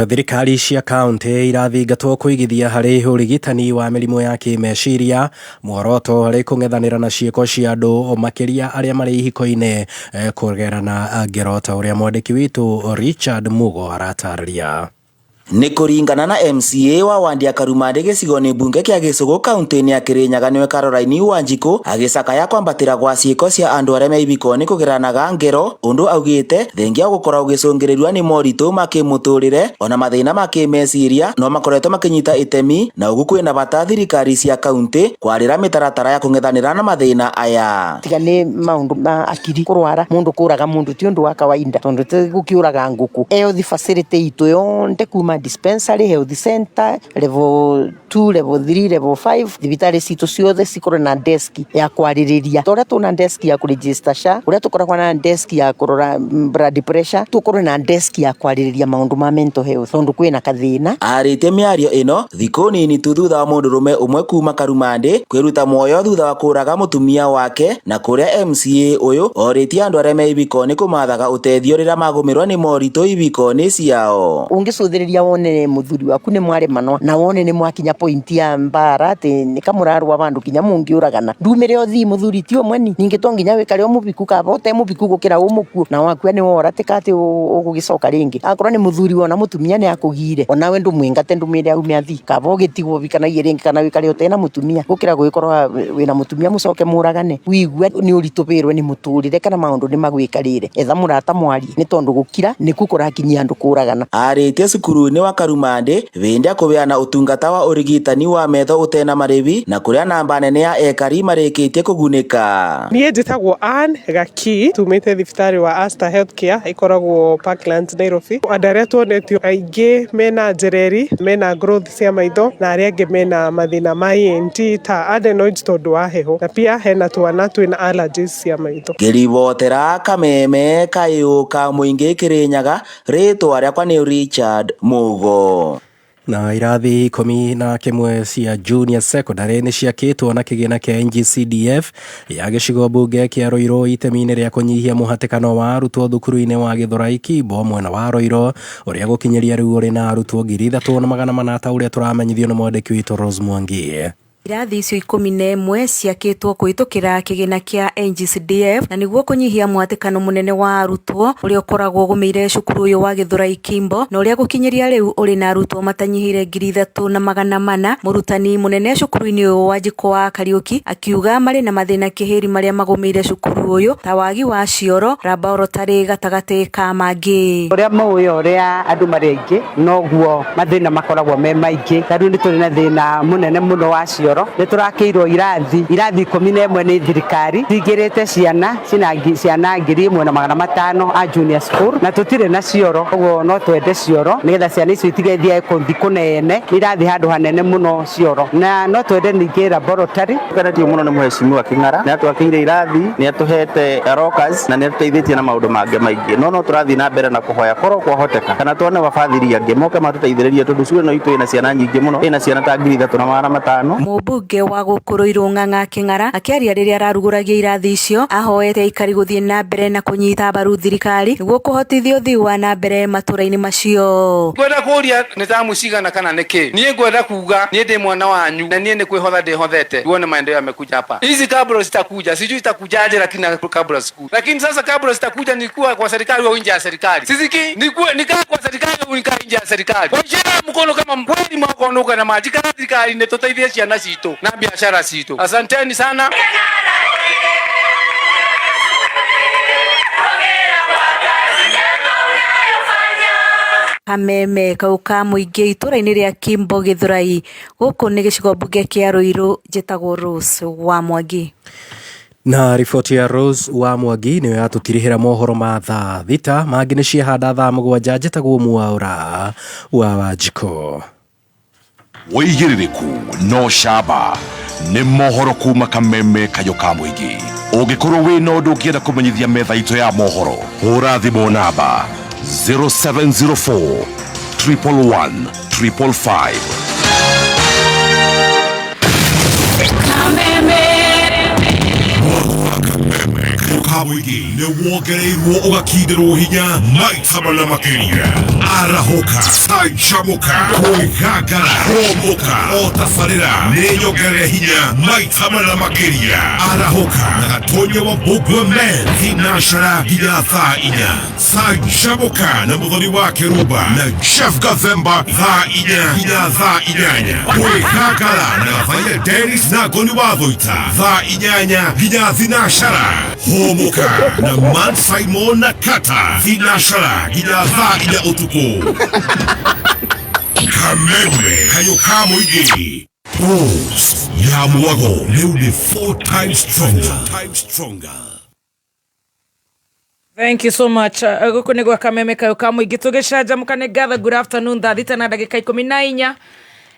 Thirikari cia kaunti irathingatwo kũigithia harĩ ũrigitani wa mĩrimũ ya kĩmeciria, muoroto harĩ kũng'ethanĩra na ciĩko cia andũ makĩria arĩa marĩ ihiko-inĩ kũgerana ngero ta ũrĩa mwandĩki witũ Richard Mugo aratarĩria. Nĩ kũringana na MCA wa wandi ya Karumandĩ gĩcigo-inĩ mbunge kĩa Gĩcũgũ kaunti-inĩ ya Kĩrĩnyaga nĩwe Caroline Wanjikũ agĩcakaya kwambatĩra gwa ciĩko cia andũ arĩa me ibiko-inĩ kũgeranaga ngero ũndũ augĩte thengia gũkorwo ũgĩcũngĩrĩrio nĩ moritũ ma kĩmũtũrĩre ona mathĩna ma kĩmeciria no makoretwo makĩnyita itemi na ũguo kwĩna bata thirikari cia kaunti kwarĩra mĩtaratara ya kũng'ethanĩra na mathĩna aya. Tiga nĩ maũndũ ma akiri kũrwara mũndũ kũraga mũndũ ti ũndũ wa kawaida tondũ ti gũkĩũraga ngũkũ. Health facility itũ yonthe kuma dispensary, health center, level 2, level 3, level 5, thibitarĩ citũ ciothe cikorwo na desk ya kwarĩrĩria ta ũrĩa tũna desk ya kũregister SHA, ũrĩa tũkoragwo na desk ya kũrora blood pressure, tũkorwo na desk ya kwarĩrĩria maũndũ ma mental health tondũ kwĩna kathĩna. Arĩtie mĩario ĩno thikũ nini tu thutha wa mũndũrũme ũmwe kuma Karumandĩ kwĩruta muoyo thutha wa kũraga mũtumia wake na kũrĩa MCA ũyũ orĩtie andũ arĩa me ibiko-inĩ kũmathaga ũteithio rĩrĩa magũmĩrwo nĩ moritũ ibiko-inĩ ciao. Ũngĩcũthĩrĩria wone mũthuri waku nĩ mwaremanwa na wone nĩ mwakinya point ya mbara atĩ nĩ kamũrarũa vandũ kinya mũngĩũragana ndumĩre ũthii mũthuri ti ũmwe ni ningĩ to nginya wĩkare ũmũbiku kaba ũte mũbiku gũkĩra ũmũkuo na wakua nĩ wora tika atĩ ũgũgĩcoka rĩngĩ akorwo nĩ mũthuri wona mũtumia nĩ akũgire onawe ndũmwĩngate ndũmwĩre aume athi kaba ũgĩtigwo ũbikanagie rĩngĩ kana wĩkare ũtena mũtumia gũkĩra gũgĩkorwo wĩna mũtumia mũcoke mũragane wigue nĩ ũritũhĩrwo nĩ mũtũrĩre kana maũndũ nĩ magwĩkarĩre etha mũrata mwarie nĩ tondũ gũkira nĩkuo kũrakinyia andũ kũragana. Arĩtie cukuru-inĩ wa Karumandĩ wĩndĩa kũbeana ũtungata wa ũrigitani wa metho ũtena marĩhi na kũrĩa namba nene ya ekari marĩkĩtie kũgunĩka. Niĩ njĩtagwo Ann Gaki tumĩte thibitarĩ wa Aster Healthcare ĩkoragwo Parklands Nairobi. Andũ arĩa tuonetio aingĩ mena njereri, mena growth cia maitho na arĩa angĩ mena mathĩna ma ENT ta adenoids tondũ wa heho na pia hena twana twĩna allergies cia maitho. Ngĩribotera kameme kayũ ka mũingĩ Kĩrĩnyaga rĩtwa rĩakwa nĩ Richard Mugo. Na irathi 11 cia junior secondary nĩ ciakĩtwo na kĩgĩna kĩa NGCDF ya gĩcigo mbunge kĩa Ruiru itemi-inĩ rĩa kũnyihia mũhatĩkano wa arutwo thukuru-inĩ wa Gĩthũrai Kimbo mwena wa Ruiru ũrĩa gũkinyĩria rĩu ũrĩ na arutwo 3400 ta ũrĩa tũramenyithio nĩ mwandĩki witũ Rose Mwangi. Irathi icio 11 ciakĩtwo kũhĩtũkĩra kĩgĩna kĩa NGCDF na nĩguo kũnyihia mũhatĩkano mũnene wa arutwo ũrĩa ũkoragwo ũgũmĩire cukuru ũyũ wa Gĩthũrai Kimbo na ũrĩa gũkinyĩria rĩu ũrĩ na arutwo matanyihĩire 3400. Mũrutani mũnene cukuru-inĩ ũyũ Wanjikũ wa Kariũki akiuga marĩ na mathĩna kĩhĩri marĩa magũmĩire cukuru ũyũ ta wagi wa cioro, laboratory gatagatĩ ka mangĩ. Ũrĩa mũĩ ũrĩa andũ marĩ aingĩ noguo mathĩna makoragwo me maingĩ. Ta rĩu nĩ tũrĩ na thĩna mũnene mũno wa cioro. cioro nĩ tũrakĩirwo irathi irathi 11 nĩ thirikari cingĩrĩte ciana cina ciana 1500 a junior school na tũtirĩ na cioro ũguo no twende cioro nĩgetha ciana icio itigethiage kũthi kũnene nĩ irathiĩ handũ hanene mũno cioro na no twende ningĩ laboratory. Tũkenetio mũno nĩ mũhecimiwa King'ara nĩ atwakĩire irathi nĩ atũhete lockers na nĩ atũteithĩtie na maũndũ mangĩ maingĩ no no tũrathiĩ na mbere na kũhoya korwo kwahoteka kana tuone wabathiri angĩ moke matũteithĩrĩrie tondũ cukuru ĩno itũ ĩna ciana nyingĩ mũno ĩna ciana ta 3500. Mũmbunge wa gũkũ Ruiru Ng'ang'a King'ara akĩaria rĩrĩa ararugũragia irathi icio ahoete aikari gũthiĩ na mbere na kũnyita mbaru thirikari nĩguo kũhotithia ũthii wa na mbere matũra-inĩ macio. Ngwenda kũria nĩ tamu cigana kana nĩ kĩ niĩ ngwenda kuga niĩ ndĩ mwana wanyu na niĩ nĩ kwĩhotha ndĩhothete uone maendeleo yamekuja hapa. Hizi kabla zitakuja sijui zitakujaje, lakini kabla siku lakini sasa kabla zitakuja nikuwa kwa serikali au nje ya serikali sisiki nikuwa nikaa kwa serikali au nikaa nje ya serikali kwa mkono kama kweli mwakonuka na maji kana thirikari nĩ tũteithie ciana citũ na biashara citũ. Asanteni sana. Kameme kau ka mũingĩ itũra-inĩ rĩa Kimbo Gĩthũrai gũkũ nĩ gĩcigo mbunge kĩa Ruiru njĩtagwo Rose wa Mwangi. Na riboti ya Rose wa Mwangi nĩyo yatũtirihĩra mohoro ma thaa 6 mangĩ nĩ ciahanda thaa 7 njĩtagwo Mwaũra wa Wanjikũ. Wĩigĩrĩrĩku no camba nĩ mohoro kuma kameme kayũ ka mũingĩ. Ũngĩkorwo wĩna ũndũ ũngĩenda kũmenyithia metha itũ ya mohoro, hũra thimũ namba 0704 111 555. Kamũingĩ nĩ wongereirwo ũgakindĩrwo hinya maita mana makĩria. Arahũka, canjamũka, kwĩgangara, hũmũka, o tabarĩra nĩ nyongerere hinya maita mana makĩria. Arahũka na Gatonya wa Mbũmbua Men thinashara nginya thaa 4. Canjamũka na Mũthoni wa Kĩrumba na Jeff Gathemba thaa 4 nginya thaa 8. Kwĩgangara na Gathaia Dennis na Ngoni wa Thũita thaa 8 nginya thinashara. Hũmũka na Man Simon na Kata thinashara nginya thaa 4 ũtukũ. Kameme kayũ ka mũingĩ. Rose ya Mwago rĩu nĩ 4 times stronger. Thank you so much. Gũkũ nĩ gwa kameme kayũ ka mũingĩ tũgĩcanjamũka nĩ ngatho. Good afternoon thaa 6 na ndagĩka 14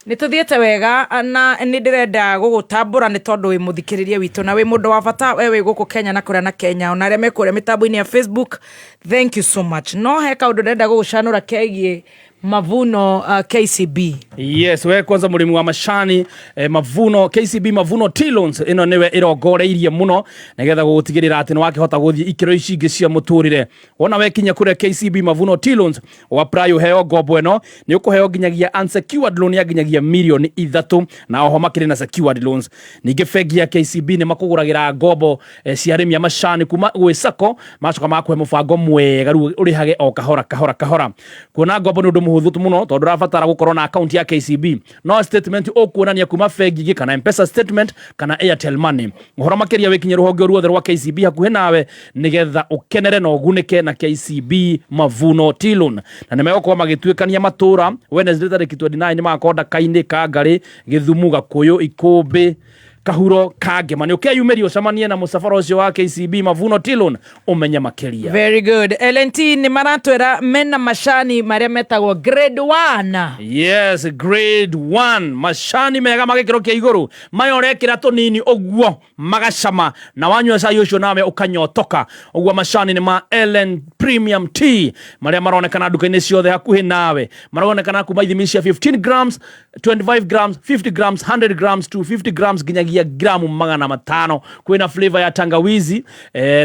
nĩ tũthiĩte wega na nĩ ndĩrenda gũgũtambũra nĩ tondũ wĩ mũthikĩrĩria witũ na wĩ mũndũ wa bata we wĩ gũkũ Kenya na kũrĩa na Kenya ona arĩa me kũrĩa mĩtambo-inĩ ya Facebook, thank you so much. No he kaũndũ ndĩrenda gũgũcanũra kegiĩ Mavuno KCB. Yes, we kwanza mũrĩmi wa macani Mavuno KCB Mavuno Tea Loans ĩno nĩwe ĩrongoreirie mũno nĩgetha gũgũtigĩrĩra atĩ nĩwakĩhota gũthiĩ ikĩro ici ingĩ cia mũtũrĩre. Wona wekinya kũrĩa KCB Mavuno Tea Loans wa apply ũheo ngombo ĩno nĩ ũkũheo nginyagia unsecured loan ya nginyagia mirioni 3 na oho makĩrĩ na secured loans. Ningĩ bengi ya KCB nĩ makũgũragĩra ngombo cia arĩmi a macani kuma gwĩ sacco macoka makũhe mũbango mwega rĩu ũrĩhage o kahora kahora kahora. Kuona ngombo nĩ ũndũ mũhũthũ mũno tondũ ũrabatara gũkorwo na account ya KCB no statement ũkuonania kuma bengi ingĩ kana M-Pesa statement kana Airtel Money. Ũhoro makĩria wĩkinye rũhonge ruothe rwa KCB hakuhĩ nawe nĩgetha ũkenere na ũgunĩke na KCB Mavuno Tea Loan. Na nĩmegũkorwo magĩtuĩkania matũra Wednesday tarĩki 29 nĩmagakorwo Ndaka-inĩ, Kangarĩ, Gĩthumu, Gakũyũ, Ikũmbĩ, Kahuro, Kangema. Nĩ ũkeyumĩria ũcemanie na mũcabara ũcio wa KCB Mavuno Tea Loan ũmenye makĩria. Very good. LNT nĩ maratwĩra mena macani marĩa metagwo grade 1. Yes, grade 1 macani mega ma gĩkĩro kĩa igũrũ maya ũrekĩra tũnini ũguo magacama na wanyua cai ũcio nawe ũkanyotoka ũguo. Macani nĩ ma LN Premium Tea marĩa maronekana nduka-inĩ ciothe hakuhĩ nawe, maronekana kuma ithimi cia 15 grams, 25 grams, 50 grams, 100 grams, 250 grams nginyagia gramu 500. Kwĩna flavor ya tangawizi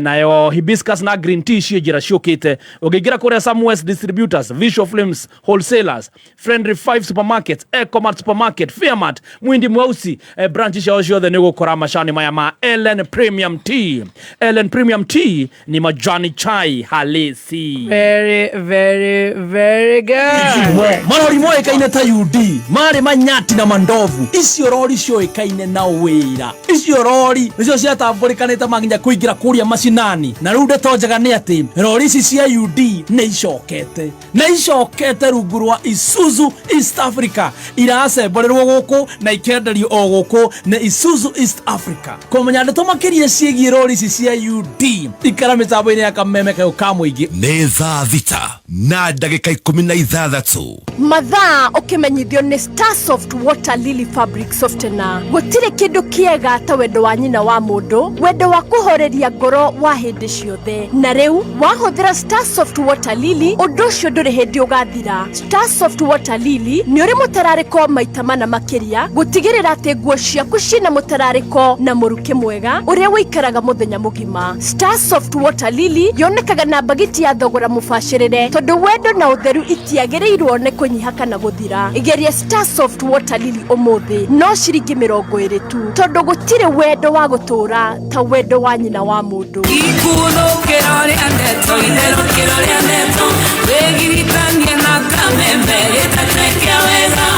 nayo hibiscus na green tea ciĩ njĩra ciũkĩte. Ũngĩingĩra kũrĩa Samwest Distributors, Visual Films Wholesalers, Friendly 5 Supermarkets, Ecomart Supermarket, Fairmart, Mwindi Mweusi, branch ciao ciothe nĩ ũgũkora macani maya ma LN Premium Tea. LN Premium Tea ni majani chai halisi. Very, very, very good. Marori moĩkaine ta UD marĩ manyati na mandovu icio rori cioĩkaine na wĩra. wĩra. Icio rori nĩcio ciatambũrĩkanĩte maginya kũingĩra kũrĩa macinani, na rĩu ndeto njega nĩ atĩ rori ici cia UD nĩ icokete na icokete rungu rwa Isuzu East Africa, iracemborerwo gũkũ na ikenderio o gũkũ nĩ Isuzu East Africa. Kũmenya ndeto makĩria ciĩgiĩ rori ici cia UD, ikara mĩtambo-inĩ ya Kameme kayũ ka mũingĩ. Nĩ thaa 6 na ndagĩka 16. Mathaa ũkĩmenyithio nĩ Starsoft Water Lily Fabric Softener. Gũtirĩ kĩndũ kĩega ta wendo wa nyina wa mũndũ, wendo wa kũhoreria ngoro wa hĩndĩ ciothe. Na rĩu wahũthĩra Starsoft Water Lily, ũndũ ũcio ndũrĩ hĩndĩ ũgathira. Starsoft Water Lily nĩ ũrĩ mũtararĩko maita mana makĩria, gũtigĩrĩra atĩ nguo ciaku ciĩna mũtararĩko na mũrukĩ mwega ũrĩa ũikaraga mũthenya mũgima. Starsoft Water Lily yonekaga na mbagiti ya thogora mũbacĩrĩre, tondũ wendo na ũtheru itiagĩrĩirwo nĩ kũnyiha kana gũthira. Geria Starsoft Water Lily ũmũthĩ, no ciringi 20 tu, tondũ gũtirĩ wendo wa gũtũũra ta wendo wa nyina wa mũndũ. Ikuthũkĩro rĩa ndeto, itherũkĩro rĩa ndeto, wĩgiritanie na Kameme gĩtate kĩa wega.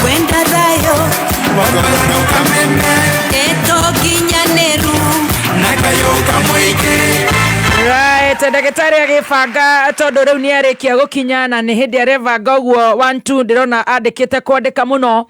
Kwenda thayũ ndeto nginyanĩru na kayũ kamũingĩ. Right, ndagĩtarĩ agĩbanga tondũ rĩu nĩ arĩkia gũkinya na nĩ hĩndĩ arebanga ũguo. 1 2, ndĩrona andĩkĩte kwandĩka mũno.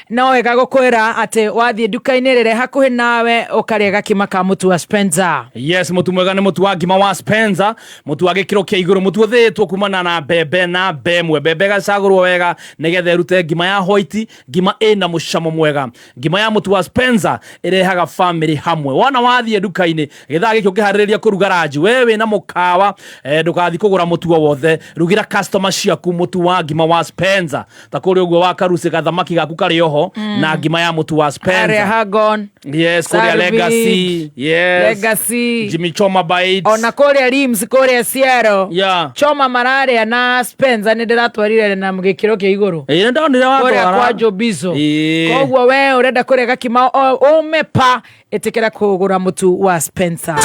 No wega gũkwĩra atĩ wathiĩ nduka-inĩ rĩrĩa hakuhĩ nawe ũkarĩa gakima ka mũtu wa Spencer. Yes, mũtu mwega nĩ mũtu wa ngima wa Spencer, mũtu wa gĩkĩro kĩa igũrũ, mũtu ũthĩĩtwo kumana na mbembe na mbemwe. Mbembe ĩgacagũrwo wega nĩgetha ĩrute ngima ya white, ngima ĩna mũcamo mwega. Ngima ya mũtu wa Spencer ĩrehaga family hamwe. Wona wathiĩ nduka-inĩ gĩthaa gĩkĩ ũkĩharĩrĩria kũruga ranji, we wĩna mũkawa, ndũgathiĩ kũgũra mũtu o wothe, rugĩra customer ciaku mũtu wa ngima wa Spencer. Ta kũrĩa ũguo wa karuci gathamaki gaku karĩ oho na ngima ya mũtu wa Spencer. Harĩa Hagon. Yes, kũrĩa Salvage, Legacy. Yes. Legacy. Jimmy Choma Bites. Ona kũrĩa Rims, kũrĩa Ciaro. Choma mararĩa na Spencer, nĩ ndĩratwarire na gĩkĩro kĩa igũrũ. Ĩĩ, ndonire kũrĩa watwara. Kwa Jobizo. Ĩĩ. Koguo we ũrenda kũrĩa gakima ũme pa, ĩtĩkĩra kũgũra mũtu wa Spencer.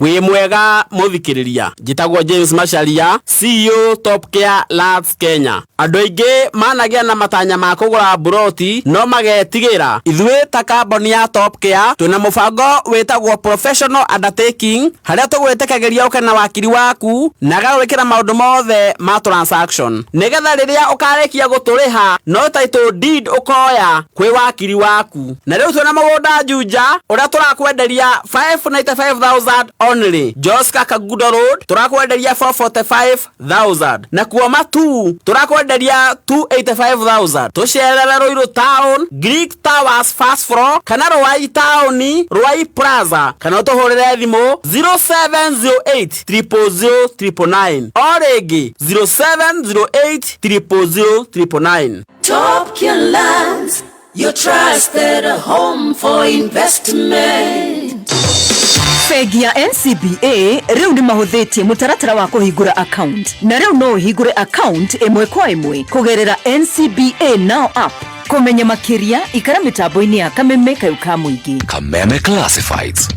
Wĩ mwega mũthikĩrĩria, njĩtagwo James Macharia, CEO Top Care Lands Kenya. Andũ aingĩ managĩa na matanya ma kũgũra mburoti no magetigĩra. Ithuĩ ta kambuni ya Top Care twĩna mũbango wĩtagwo Professional Undertaking, harĩa tũgwĩtĩkagĩria ũke na wakiri waku na agagwĩkĩra maũndũ mothe ma transaction, nĩgetha rĩrĩa ũkarĩkia gũtũrĩha no title deed ũkoya kwĩ wakiri waku. Na rĩu twĩna mũgũnda Juja ũrĩa tũrakwenderia 595,000 only. Joska Kagudo Road tũrakwenderia 445,000, na kuo Matu tũrakwenderia 285,000. Tũcerere Ruiru Town, Greek Towers first floor, kana Ruai Town, Ruai Plaza, kana ũtũhũrĩre thimũ 0708 000 999, o rĩngĩ 0708 000 999. Top Care Lands, your trusted home for investment. Bengi ya NCBA rĩu nĩ mahũthĩtie mũtaratara wa kũhingũra account, na rĩu no ũhingũre account ĩmwe kwa ĩmwe kũgerera NCBA Now app. Kũmenya makĩria, ikara mĩtambo-inĩ ya Kameme kayũ ka mũingĩ. Kameme Classifieds.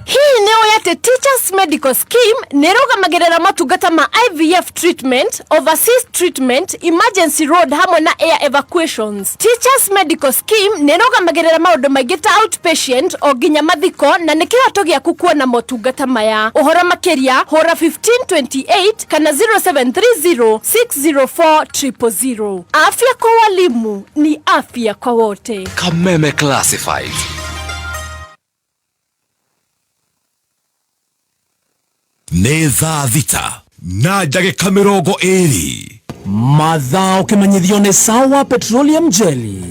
Hihi nĩ ũĩ atĩ Teachers Medical Scheme nĩ ĩrũgamagĩrĩra motungata ma IVF treatment, overseas treatment, emergency road hamwe na air evacuations? Teachers Medical Scheme nĩ ĩrũgamagĩrĩra maũndũ maingĩ ta outpatient o nginya mathiko, na nĩ kĩhoto gĩaku kuona motungata maya. Ũhoro makĩria, hũra 1528 kana 0730 604 000. Afya kwa walimu ni afya kwa wote. Kameme Classifieds. Nĩ thaa 6 na ndagĩka 20. Mathaa ũkĩmenyithio nĩ Sawa Petroleum Jelly.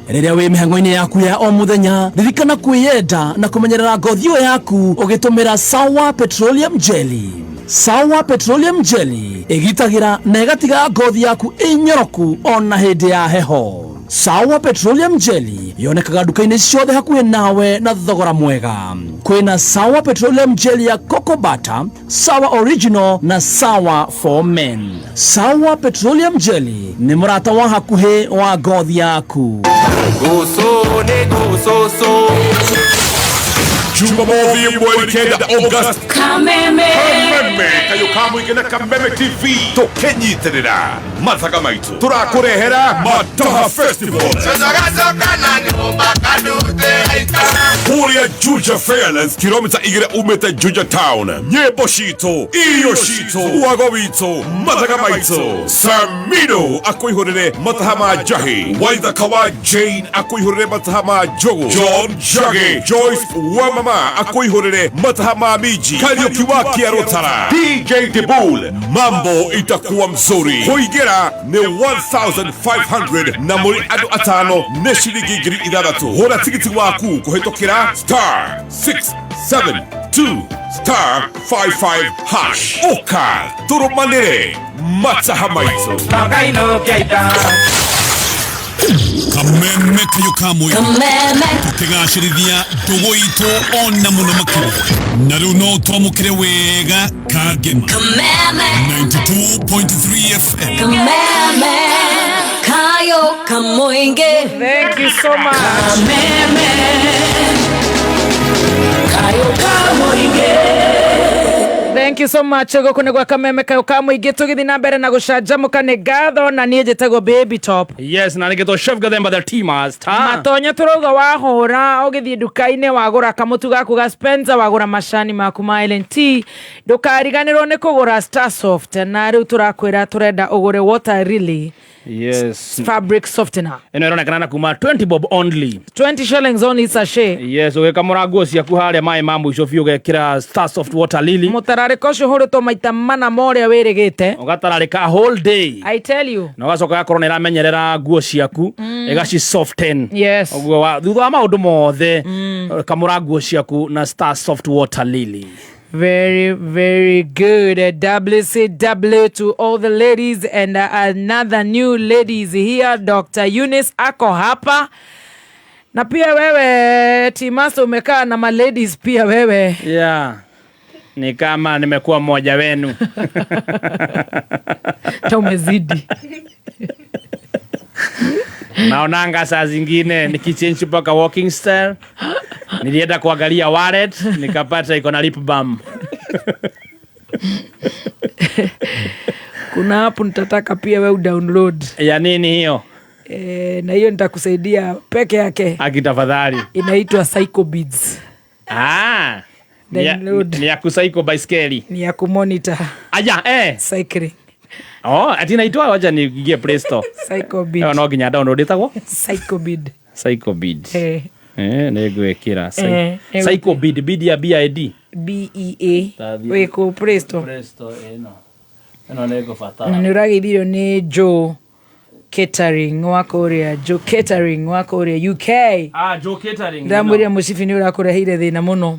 Rĩrĩa wĩ mĩhang'o-inĩ yaku ya o mũthenya, ririkana kwĩyenda na kũmenyerera ngothi ĩyo yaku ũgĩtũmĩra Sawa Petroleum Jelly. Sawa Petroleum Jelly ĩgitagĩra na ĩgatiga ngothi yaku ĩnyoroku ona hĩndĩ ya heho. Sawa Petroleum Jelly yonekaga nduka-inĩ ciothe hakuhĩ nawe na thogora mwega. Kwĩna Sawa Petroleum Jelly ya Cocoa Butter, Sawa Original na Sawa for Men. Sawa Petroleum Jelly nĩ mũrata wa hakuhĩ wa ngothi yaku. Guso nĩ gucoco. Jumamothi mweri 9 August. Kameme. Kameme kayo ka mũingĩ na Kameme TV tũkĩnyitĩrĩra mathaga maitũ tũrakũrehera Mataha Festival kũrĩa Juja Fairlands, kilomita 2 umĩte Juja Town. Nyĩmbo citũ, irio citũ, wago witũ, mathaga maitũ. Samino akũihũrĩre mataha ma njahi, Waithaka wa Jane akũihũrĩre mataha ma njũgũ, John Njagi, Joyce wa mama akũihũrĩre mataha ma minji, Kariũki wa Kĩarũtara, DJ Dibul, mambo itakuwa mzuri. Kũingĩra nĩ 1500 na mũrĩ andũ atano nĩ ciringi 6000. Hũra tigiti waku kũhĩtũkĩra star 672 star 55 hash. Ũka tũrũmanĩre mataha maitũ. Kameme kayo ka mũingĩ. Kameme. Tũkĩgacĩrithia ndũgũ itũ ona mũno makĩria, na rĩu no twamũkĩre wega kangema. Kameme. 92.3 FM. Kameme. Kayo Kamoinge. Thank you so much. Kameme. Kayo Kamoinge. Thank you so much. Gũkũ nĩ gwa Kameme kayo ka mũingĩ, tũgĩthiĩ na mbere na gũcanjamũka. Nĩ ngatho na niĩ njĩtagwo Baby Top. Yes, na nĩgĩtwo Chef Gathemba the Tea Master. Matonyo tũrauga wahũra ũgĩthiĩ nduka-inĩ wagũra kamũtu gaku ga Spencer, wagũra macani maku ma L&T, ndũkariganĩrwo nĩ kũgũra Starsoft. Na rĩu tũrakwĩra tũrenda ũgũre Water Lily Yes. fabric softener. Ĩno ĩronekana na kuma 20 bob only. 20 shillings only sachet. Yes, ũgĩkamũra nguo ciaku harĩa maĩ ma mũico biũ ũgekĩra Starsoft Water Lily. Mũtararĩko ũcio ũhũrĩtwo maita mana ma ũrĩa wĩrĩgĩte. Ũgatararĩka whole day. I tell you. Na ũgacoka gakorwo nĩ ĩramenyerera nguo ciaku, ĩgaci soften. Yes. Ũguo thutha wa maũndũ mothe, kamũra nguo ciaku na Starsoft Water Lily. Very, very good. WCW to all the ladies and another new ladies here. Dr. Eunice ako hapa. Na pia wewe Timaso umekaa na ma ladies pia wewe. Yeah. Ni kama nimekuwa mmoja wenu. Ta umezidi. Naonanga saa zingine nikichange mpaka walking style. Nilienda kuangalia wallet nikapata iko na lip balm. Kuna app nitataka pia wewe udownload. Ya nini hiyo? Na hiyo nitakusaidia peke yake. Aki tafadhali. Inaitwa Psycho Beads. Ah. Download. Ni ya kusaiko baiskeli. Ni ya kumonitor. Aya, eh. Cycling. Oh, ati inaitwa, wacha niingie Play Store. Psycho Bead. Ĩyo no nginya download ĩtagwo? Psycho Bead. Psycho Bead. Eh. Nĩ ngwĩkĩra. Eh, Psycho Bead, bead ya BID. BEA. Tathiĩ. Wĩkũ Play Store. Play Store ĩno. Ĩno nĩ ngũbatara. Na nĩ ũrageithirio nĩ Joe Catering wa kũrĩa, Joe Catering wa kũrĩa UK. Ah, Joe Catering. Ndamwĩrire mũcibi nĩ ũrakũreheire thĩna mũno.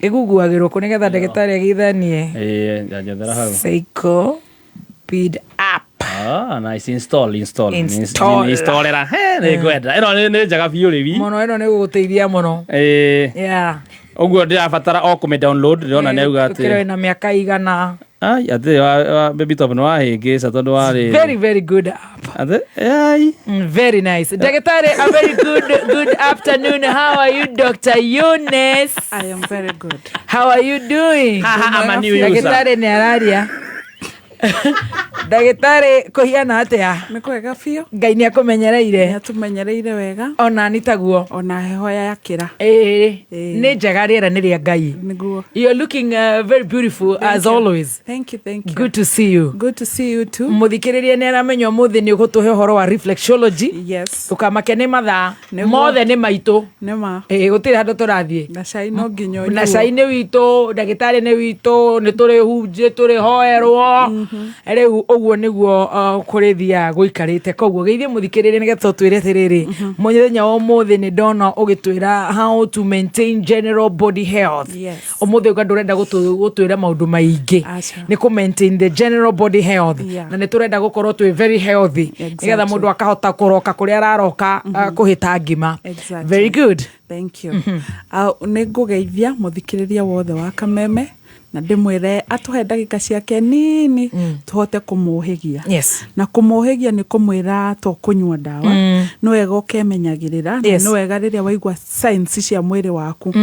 Ĩguguagĩrwo kũ nĩgetha ndagĩtarĩ ageithanie. Eh, njethera hau. Psycho Bead app. Ah, nice. Install, install. Install. Installera. He, nĩ ngwenda. Ĩno nĩ njega biũ rĩu. Mũno, ĩno nĩ gũgũteithia mũno. Eh. Yeah. Ũguo ndĩrabatara o kũmĩ download, ndĩrona nĩ auga Ũkĩra atĩ. wĩna mĩaka igana. Ai, atĩ wa Baby Top nĩ wahĩngĩca tondũ warĩ. Very, very good app. Atĩ, ai. Very nice. Daktari, a very good afternoon. How are you, Dr. Eunice? I am very good. How are you doing? Ha, ha, I'm a new user. Daktari nĩ araria. Ndagĩtarĩ, kũhiana atĩa? Nĩ kwega biũ. Ngai nĩ akũmenyereire. Nĩ atũmenyereire wega. Ona ni taguo. Ona heho yakĩra. Ĩĩ. Nĩ njega, rĩera nĩ rĩa Ngai. Nĩguo. You're looking very beautiful Thank as you. always. Thank you, thank you. Good to see you. Good to see you too. Mũthikĩrĩria nĩ aramenya ũmũthĩ nĩ ũgũtũhe ũhoro wa reflexology. Yes. Ndũkamake nĩ mathaa. Nĩguo. Mothe nĩ maitũ. Nĩ ma. Ĩĩ, gũtirĩ handũ tũrathiĩ. Na cai no nginya Na ũnyuo. cai nĩ witũ, ndagĩtarĩ nĩ witũ, nĩ tũrĩ hunjĩ, tũrĩ hoerwo. Rĩu ũguo nĩguo kũrĩthiaga gũikarĩte. Koguo geithie mũthikĩrĩria nĩgetha ũtwĩre atĩrĩrĩ, mũthenya wa ũmũthĩ nĩ ndona ũgĩtwĩra how to maintain general body health. Yes. Ũmũthĩ uga ndũrenda gũtwĩra maũndũ maingĩ. Aca. Nĩ kũ maintain the general body health. Yeah. Na nĩ tũrenda gũkorwo twĩ very healthy. Nĩgetha mũndũ akahota kũroka kũrĩa araroka kũhĩta ngima. Exactly. Very good. Thank you. Nĩ ngũgeithia mũthikĩrĩria wothe wa Kameme na ndĩmwĩre atũhe ndagĩka ciake nini tũhote kũmũhĩgia. Yes. Na kũmũhĩgia nĩ kũmwĩra to kũnyua ndawa, nĩ wega ũkemenyagĩrĩra, na Yes. nĩ wega rĩrĩa waigua signs cia mwĩrĩ waku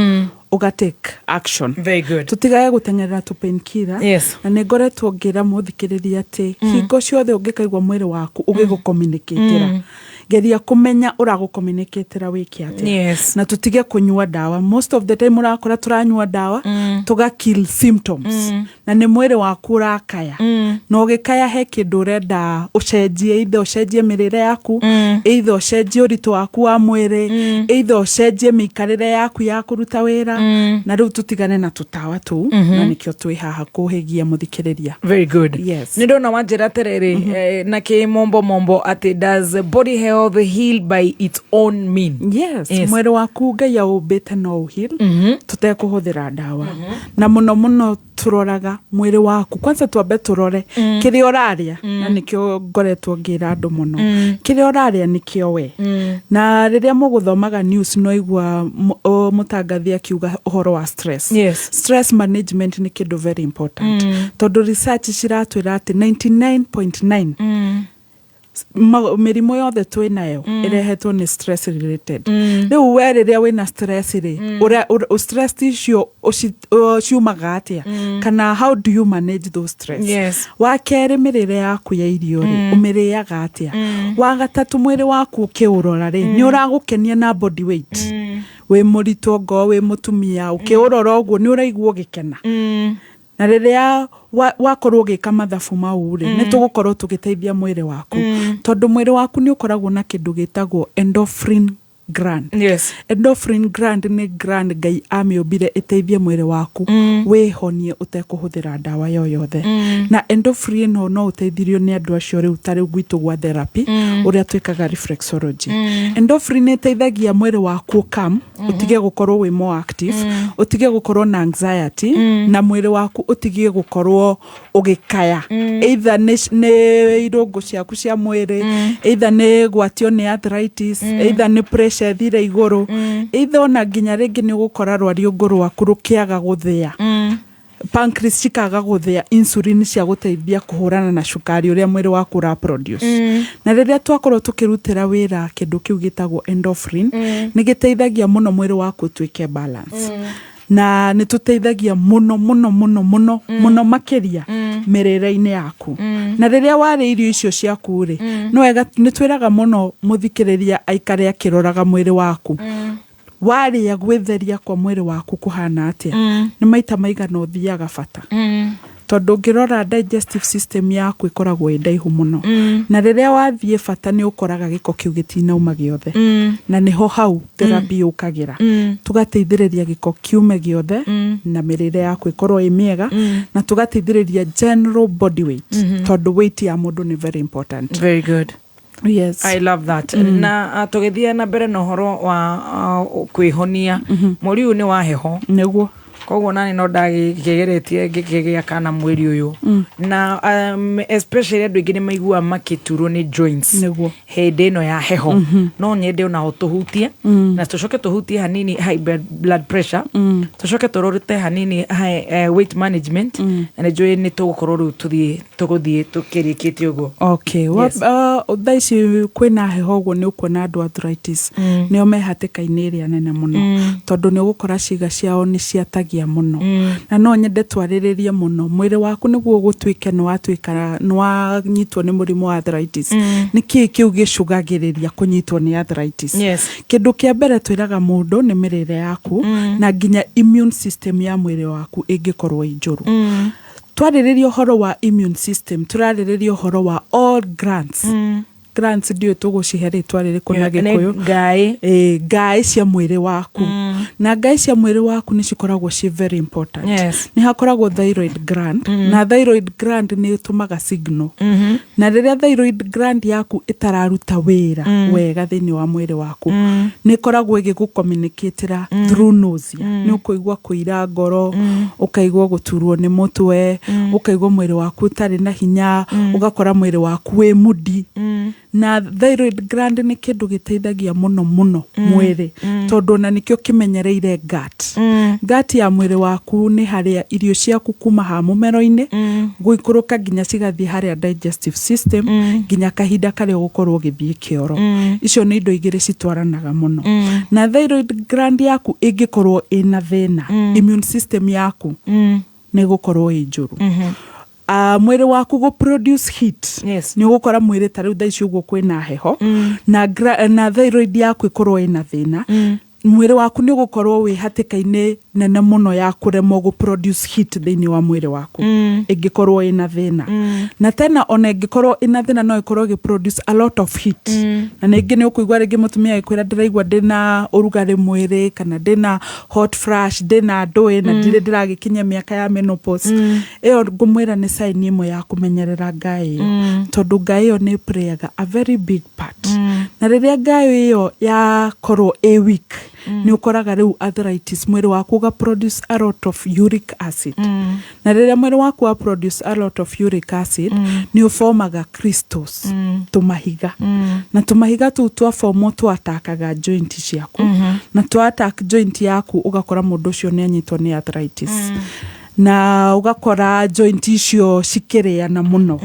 Ũga take action. Very good. Tũtigage gũteng'erera tũ painkiller. Na nĩ ngoretwo ngĩra mũthikĩrĩria atĩ hingo ciothe ũngĩkaigua mwĩrĩ waku ũgĩgũcommunicatĩra, geria kũmenya ũragũcommunicatĩra wĩke atĩa. Na tũtige kũnyua ndawa. Most of the time ũrakora tũranyua ndawa, tũga kill symptoms, na nĩ mwĩrĩ waku ũrakaya, na ũgĩkaya he kĩndũ ũrenda ũcenjie, either ũcenjie mĩrĩre yaku, either ũcenjie ũritũ waku wa mwĩrĩ, either ũcenjie mĩikarĩre yaku ya kũruta wĩra. Na rĩu tũtigane na tũtawa tũu, na nĩkĩo twĩ haha kũhĩgia mũthikĩrĩria. Very good. Yes. Nä ndona wanjä ra atä eh, na kä mombo mombo atä does body health heal by its own mean? Yes. Mwĩrĩ waku Ngai aũmbĩte no ũheal tũtekũhũthĩra ndawa. Na mũno mũno tũroraga mwĩrĩ waku kwanza, twambe tũrore kĩrĩa ũrarĩa, na nĩkĩo ngoretwo ngĩra andũ mũno, kĩrĩa ũrarĩa nĩkĩo we. Na rĩrĩa mũgũthomaga news, no igua mũtangathi akiuga ũhoro wa stress. Stress management nĩ kĩndũ very important, tondũ research ciratwĩra atĩ 99.9 mĩrimũ yothe twĩ nayo ĩrehetwo nĩ stress related. Rĩu we rĩrĩa wĩna stress rĩ, stress icio ciumaga atĩa, kana how do you manage those stress? Wa kerĩ, mĩrĩre yaku ya irio rĩ, ũmĩrĩaga atĩa? Wa gatatũ, mwĩrĩ waku ũkĩũrora rĩ, nĩ ũragũkenia na body weight? Wĩ mũritũ, ngoo wĩ mũtumia, ũkĩũrora ũguo nĩ ũraigua ũgĩkena? Na rĩrĩa wakorwo ũgĩka mathabu mau rĩ, nĩ tũgũkorwo tũgĩteithia mwĩrĩ waku, tondũ mwĩrĩ waku nĩ ũkoragwo na kĩndũ gĩtagwo endorphin gland. Endorphin gland nĩ gland Ngai amĩũmbire ĩteithie mwĩrĩ waku wĩhonie ũtekũhũthĩra ndawa yoyothe. Na endorphin ĩno no ũteithirio nĩ andũ acio rĩu, ta rĩu gwitũ gwa therapy, ũrĩa twĩkaga reflexology. Endorphin ĩteithagia mwĩrĩ waku calm, ũtige gũkorwo wĩ more active, ũtige gũkorwo na anxiety, na mwĩrĩ waku ũtige gũkorwo ũgĩkaya, either nĩ irũngũ ciaku cia mwĩrĩ, either nĩ gwatio nĩ arthritis, either nĩ pressure ĩthire igũrũ, either ona nginya rĩngĩ nĩ ũgũkora rwariũngũ rwaku rũkĩaga gũthĩa, pancreas cikaga gũthĩa insulin cia gũteithia kũhũrana na cukari ũrĩa mwĩrĩ waku ũra produce. Na rĩrĩa twakorwo tũkĩrutĩra wĩra kĩndũ kĩu gĩtagwo endorphin, nĩ gĩteithagia mũno mwĩrĩ waku ũtuĩke balance, na nĩ tũteithagia mũno mũno mũno mũno mũno makĩria mĩrĩre-inĩ yaku. Na rĩrĩa warĩa irio icio ciaku rĩ, nĩ wega, nĩ twĩraga mũno mũthikĩrĩria aikare akĩroraga mwĩrĩ waku, warĩa gwĩtheria kwa mwĩrĩ waku kũhana atĩa, nĩ maita maigana ũthiaga bata, tondũ ũngĩrora digestive system yaku ĩkoragwo ĩ ndaihu mũno, na rĩrĩa wathiĩ bata nĩ ũkoraga gĩko kĩu gĩtinauma gĩothe, na nĩho hau therapy yũkagĩra, tũgateithĩrĩria gĩko kiume gĩothe, na mĩrĩre yaku ĩkorwo ĩ mĩega, na tũgateithĩrĩria general body weight, tondũ weight ya mũndũ nĩ very important. Very good. Yes. I love that. Na tũgĩthiĩ na mbere na ũhoro wa kwĩhonia, mweri ũyũ nĩ wa heho. Nĩguo. Koguo nani no ndagĩgeretie ngĩkĩgĩa kana mweri ũyũ, na especially andũ aingĩ nĩ maiguaga makĩturwo nĩ joints Nĩguo. Hĩndĩ ĩno ya heho. No nyende onaho tũhutie, na tũcoke tũhutie hanini high blood pressure, tũcoke tũrorete hanini high, weight management, na nĩ njũĩ nĩ tũgũkorwo rĩu tũthiĩ tũgũthiĩ tũkĩrĩkĩtie ũguo. Okay. Yes. Thaa ici kwĩna heho ũguo, nĩ ũkuona andũ arthritis nĩo me hatĩka-inĩ ĩrĩa nene mũno, tondũ nĩ ũgũkora ciĩga ciao nĩ ciatagia mũno. Na no nyende twarĩrĩrie mũno mwĩrĩ waku nĩguo gũtuĩke nĩ watuĩka nĩ wanyitwo nĩ mũrimũ wa arthritis, nĩ kĩĩ kĩu gĩcũgagĩrĩria kũnyitwo nĩ arthritis? Kĩndũ kĩa mbere twĩraga mũndũ nĩ mĩrĩre yaku, na nginya immune system ya mwĩrĩ waku ĩngĩkorwo ĩ njũru. Twarĩrĩria ũhoro wa immune system, tũrarĩrĩria ũhoro wa all glands. Glands ndiũĩ tũgũcihe rĩtwa rĩrĩkũ na Nĩ Gĩkũyũ. Ngaĩ. Ĩĩ, ngaĩ cia mwĩrĩ waku, na ngaĩ cia mwĩrĩ waku nĩ cikoragwo ci very important. Nĩ hakoragwo thyroid gland, na thyroid gland nĩ ĩtũmaga signal, na rĩrĩa thyroid gland yaku ĩtararuta wĩra wega thĩinĩ wa mwĩrĩ waku, nĩ ĩkoragwo ĩgĩgũcommunicatĩra through nausea. Nĩ ũkũigua kũira ngoro, ũkaigua gũturwo nĩ mũtwe, ũkaigua mwĩrĩ waku ũtarĩ na hinya, ũgakora mwĩrĩ waku wĩ moody. Na thyroid gland nĩ kĩndũ gĩteithagia mũno mũno mwĩrĩ, tondũ ona nĩkĩo kĩmenyaga Ũmenyereire gut. Gut ya mwĩrĩ waku nĩ harĩa irio ciaku kuma ha mũmero-inĩ gũikũrũka nginya cigathiĩ harĩa digestive system, nginya kahinda karĩa ũgũkorwo ũgĩthiĩ kĩoro. Icio nĩ indo igĩrĩ citwaranaga mũno. Na thyroid gland yaku ĩngĩkorwo ĩna thĩna, immune system yaku nĩ ĩgũkorwo ĩ njũru. Mwĩrĩ waku gũ produce heat. Nĩ ũgũkora mwĩrĩ ta rĩu thaa ici ũguo kwĩna heho, na thyroid yaku ĩkorwo ĩna thĩna, mwĩrĩ waku nĩ ũgũkorwo wĩ hatĩka-inĩ nene mũno ya kũremwo gũ produce heat thĩinĩ wa mwĩrĩ waku ĩngĩkorwo ĩna thĩna. Na tena ona ĩngĩkorwo ĩna thĩna, no ĩkorwo ĩgĩ produce a lot of heat. Na ningĩ nĩ ũkũigua rĩngĩ mũtumia agĩkwĩra, "Ndĩraigua ndĩna ũrugarĩ mwĩrĩ," kana "Ndĩna hot flash, ndĩna ndũĩ na ndirĩ ndĩragĩkinyia mĩaka ya menopause." Ĩyo ngũmwĩra nĩ sign ĩmwe ya kũmenyerera ngaĩ ĩyo, tondũ ngaĩ ĩyo nĩ playaga a very big part. Na rĩrĩa ngaĩ ĩyo yakorwo ĩ weak, nĩ ũkoraga rĩu arthritis, mwĩrĩ waku ũga produce a lot of uric acid. Na rĩrĩa mwĩrĩ waku wa produce a lot of uric acid, nĩ ũformaga crystals, tũmahiga. Na tũmahiga tũu twafomwo twatakaga joint ciaku. Na twa attack joint yaku, ũgakora mũndũ ũcio nĩ anyitwo nĩ arthritis, na ũgakora joint icio cikĩrĩana mũno,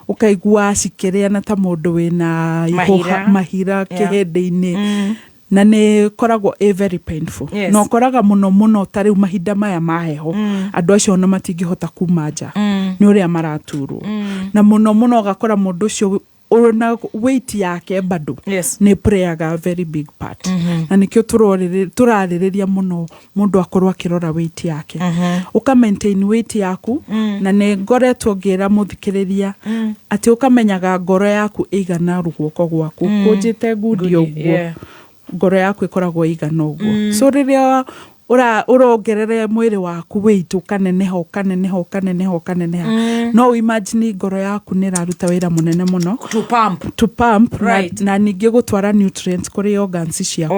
ũkaigua cikĩrĩana ta mũndũ wĩna ihũha, Mahira. Mahira kĩhĩndĩ-inĩ. Na nĩ ĩkoragwo ĩ very painful. Na ũkoraga mũno mũno ta rĩu mahinda maya ma heho, andũ acio ona matingĩhota kuma nja nĩ ũrĩa maraturwo. Na mũno mũno ũgakora mũndũ ũcio ona weight yake bado nĩ playaga a very big part. Na nĩkĩo tũrarĩrĩria mũno mũndũ akorwo akĩrora weight yake, ũka maintain weight yaku. Na nĩ ngoretwo ngĩra mũthikĩrĩria atĩ ũkamenyaga ngoro yaku ĩigana rũguoko gwaku kũnjĩte ngundi ũguo. Ngoro yaku ĩkoragwo ĩigana ũguo. So rĩrĩa ũrongerere mwĩrĩ waku weight, ũkaneneha, ũkaneneha, ũkaneneha, ũkaneneha, no imagine ngoro yaku nĩ ĩraruta wĩra mũnene mũno to pump. To pump. Na ningĩ gũtwara nutrients kũrĩ organs ciaku.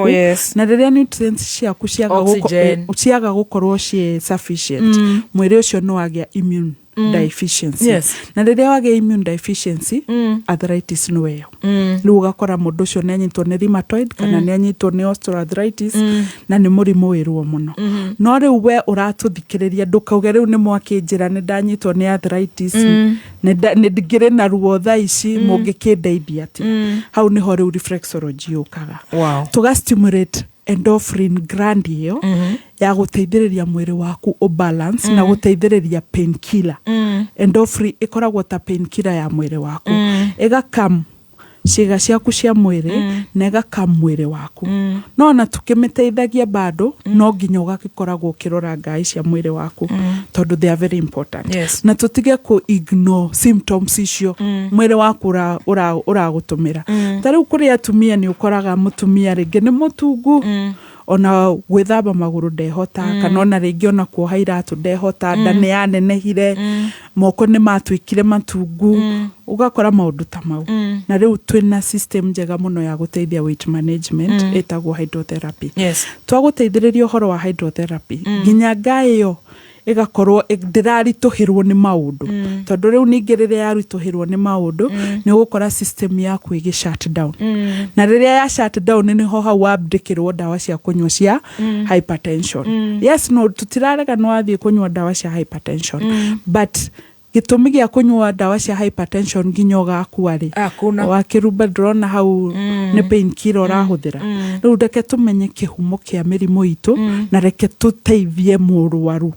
Na rĩrĩa nutrients ciaku ciaga Oxygen. ciaga gũkorwo ciĩ sufficient, mwĩrĩ ũcio nĩ wagĩa immune deficiency. Na rĩrĩa wagĩa immune deficiency, arthritis nĩ weyo. Rĩu ũgakora mũndũ ũcio nĩ anyitwo nĩ rheumatoid kana nĩ anyitwo nĩ osteoarthritis, na nĩ mũrimũ wĩ ruo mũno. No rĩu we ũratũthikĩrĩria, ndũkauge rĩu nĩ mwakĩnjĩra nĩ ndanyitwo nĩ arthritis, nĩ ngĩrĩ na ruo thaa ici, mũngĩkĩndeithia atĩa? Hau nĩho rĩu reflexology yũkaga. Tũga stimulate endorphin gland ĩyo ya gũteithĩrĩria mwĩrĩ waku ũbalance na gũteithĩrĩria painkiller. Endorphin ĩkoragwo ta painkiller ya mwĩrĩ waku, ĩgakam ciĩga ciaku cia mwĩrĩ na ĩgakam mwĩrĩ waku. No ona tukĩmĩteithagia bado, no nginya ũgagĩkoragwo ũkĩrora ngai cia mwĩrĩ waku, tondũ they are very important. Na tũtige kũ ignore symptoms icio mwĩrĩ waku ũragũtũmĩra. Ta rĩu kũrĩ atumia, nĩ ũkoraga mũtumia rĩngĩ nĩ mũtungu, ona gwĩthamba magũrũ ndehota, kana ona rĩngĩ ona kuoha iratũ ndehota, nda nĩ yanenehire, moko nĩ matuĩkire matungu, ũgakora maũndũ ta mau. Na rĩu twĩna system njega mũno ya gũteithia weight management ĩtagwo hydrotherapy. Twagũteithĩrĩria ũhoro wa hydrotherapy nginya ngaĩ ĩyo ĩgakorwo ndĩraritũhĩrwo nĩ maũndũ, tondũ rĩu ningĩ rĩrĩa yaritũhĩrwo nĩ maũndũ, nĩ ũgũkora system yaku ĩgĩ shut down. Na rĩrĩa ya shut down, nĩho hau wandĩkĩrwo ndawa cia kũnyua cia hypertension. Yes, no tũtirarega nĩ wathiĩ kũnyua ndawa cia hypertension, but gĩtũmi gĩa kũnyua ndawa cia hypertension nginya ũgakua rĩ? Hakuna. Wakĩrumba ndũrona hau nĩ painkiller ũrahũthĩra. Rĩu reke tũmenye kĩhumo kĩa mĩrimũ itũ, na reke tũteithie mũrwaru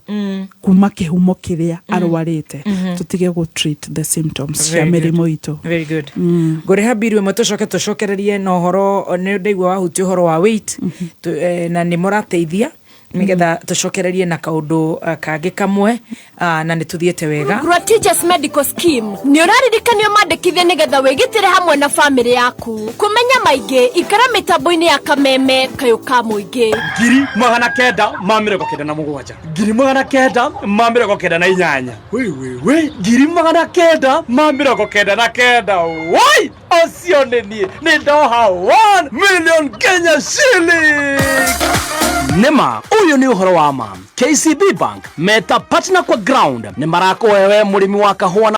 kuma kĩhumo kĩrĩa arwarĩte, tũtige gũ treat the symptoms cia Very good. mĩrimũ itũ. Very good. Ngũrĩha mbiru ĩmwe, tũcoke tũcokererie na ũhoro. Nĩ ndaigua wahutia ũhoro wa weight, na nĩ mũrateithia nĩgetha tũcokererie na kaũndũ kangĩ kamwe, na nĩ tũthiĩte wega. Rungu rwa Teachers Medical Scheme, nĩ ũraririkanio mandĩkithie nĩgetha wĩgitĩre hamwe na famĩlĩ yaku. Kũmenya maingĩ, ikara mĩtambo-inĩ ya Kameme kayũ ka mũingĩ. 997, 998, wĩ 999, woi, ũcio nĩ niĩ, nĩ ndoha 1 million Kenya shilling. Nĩma ũyũ nĩ ũhoro wa ma. KCB Bank meta partner kwa ground, nĩ marakũhe we mũrĩmi wa kahũa na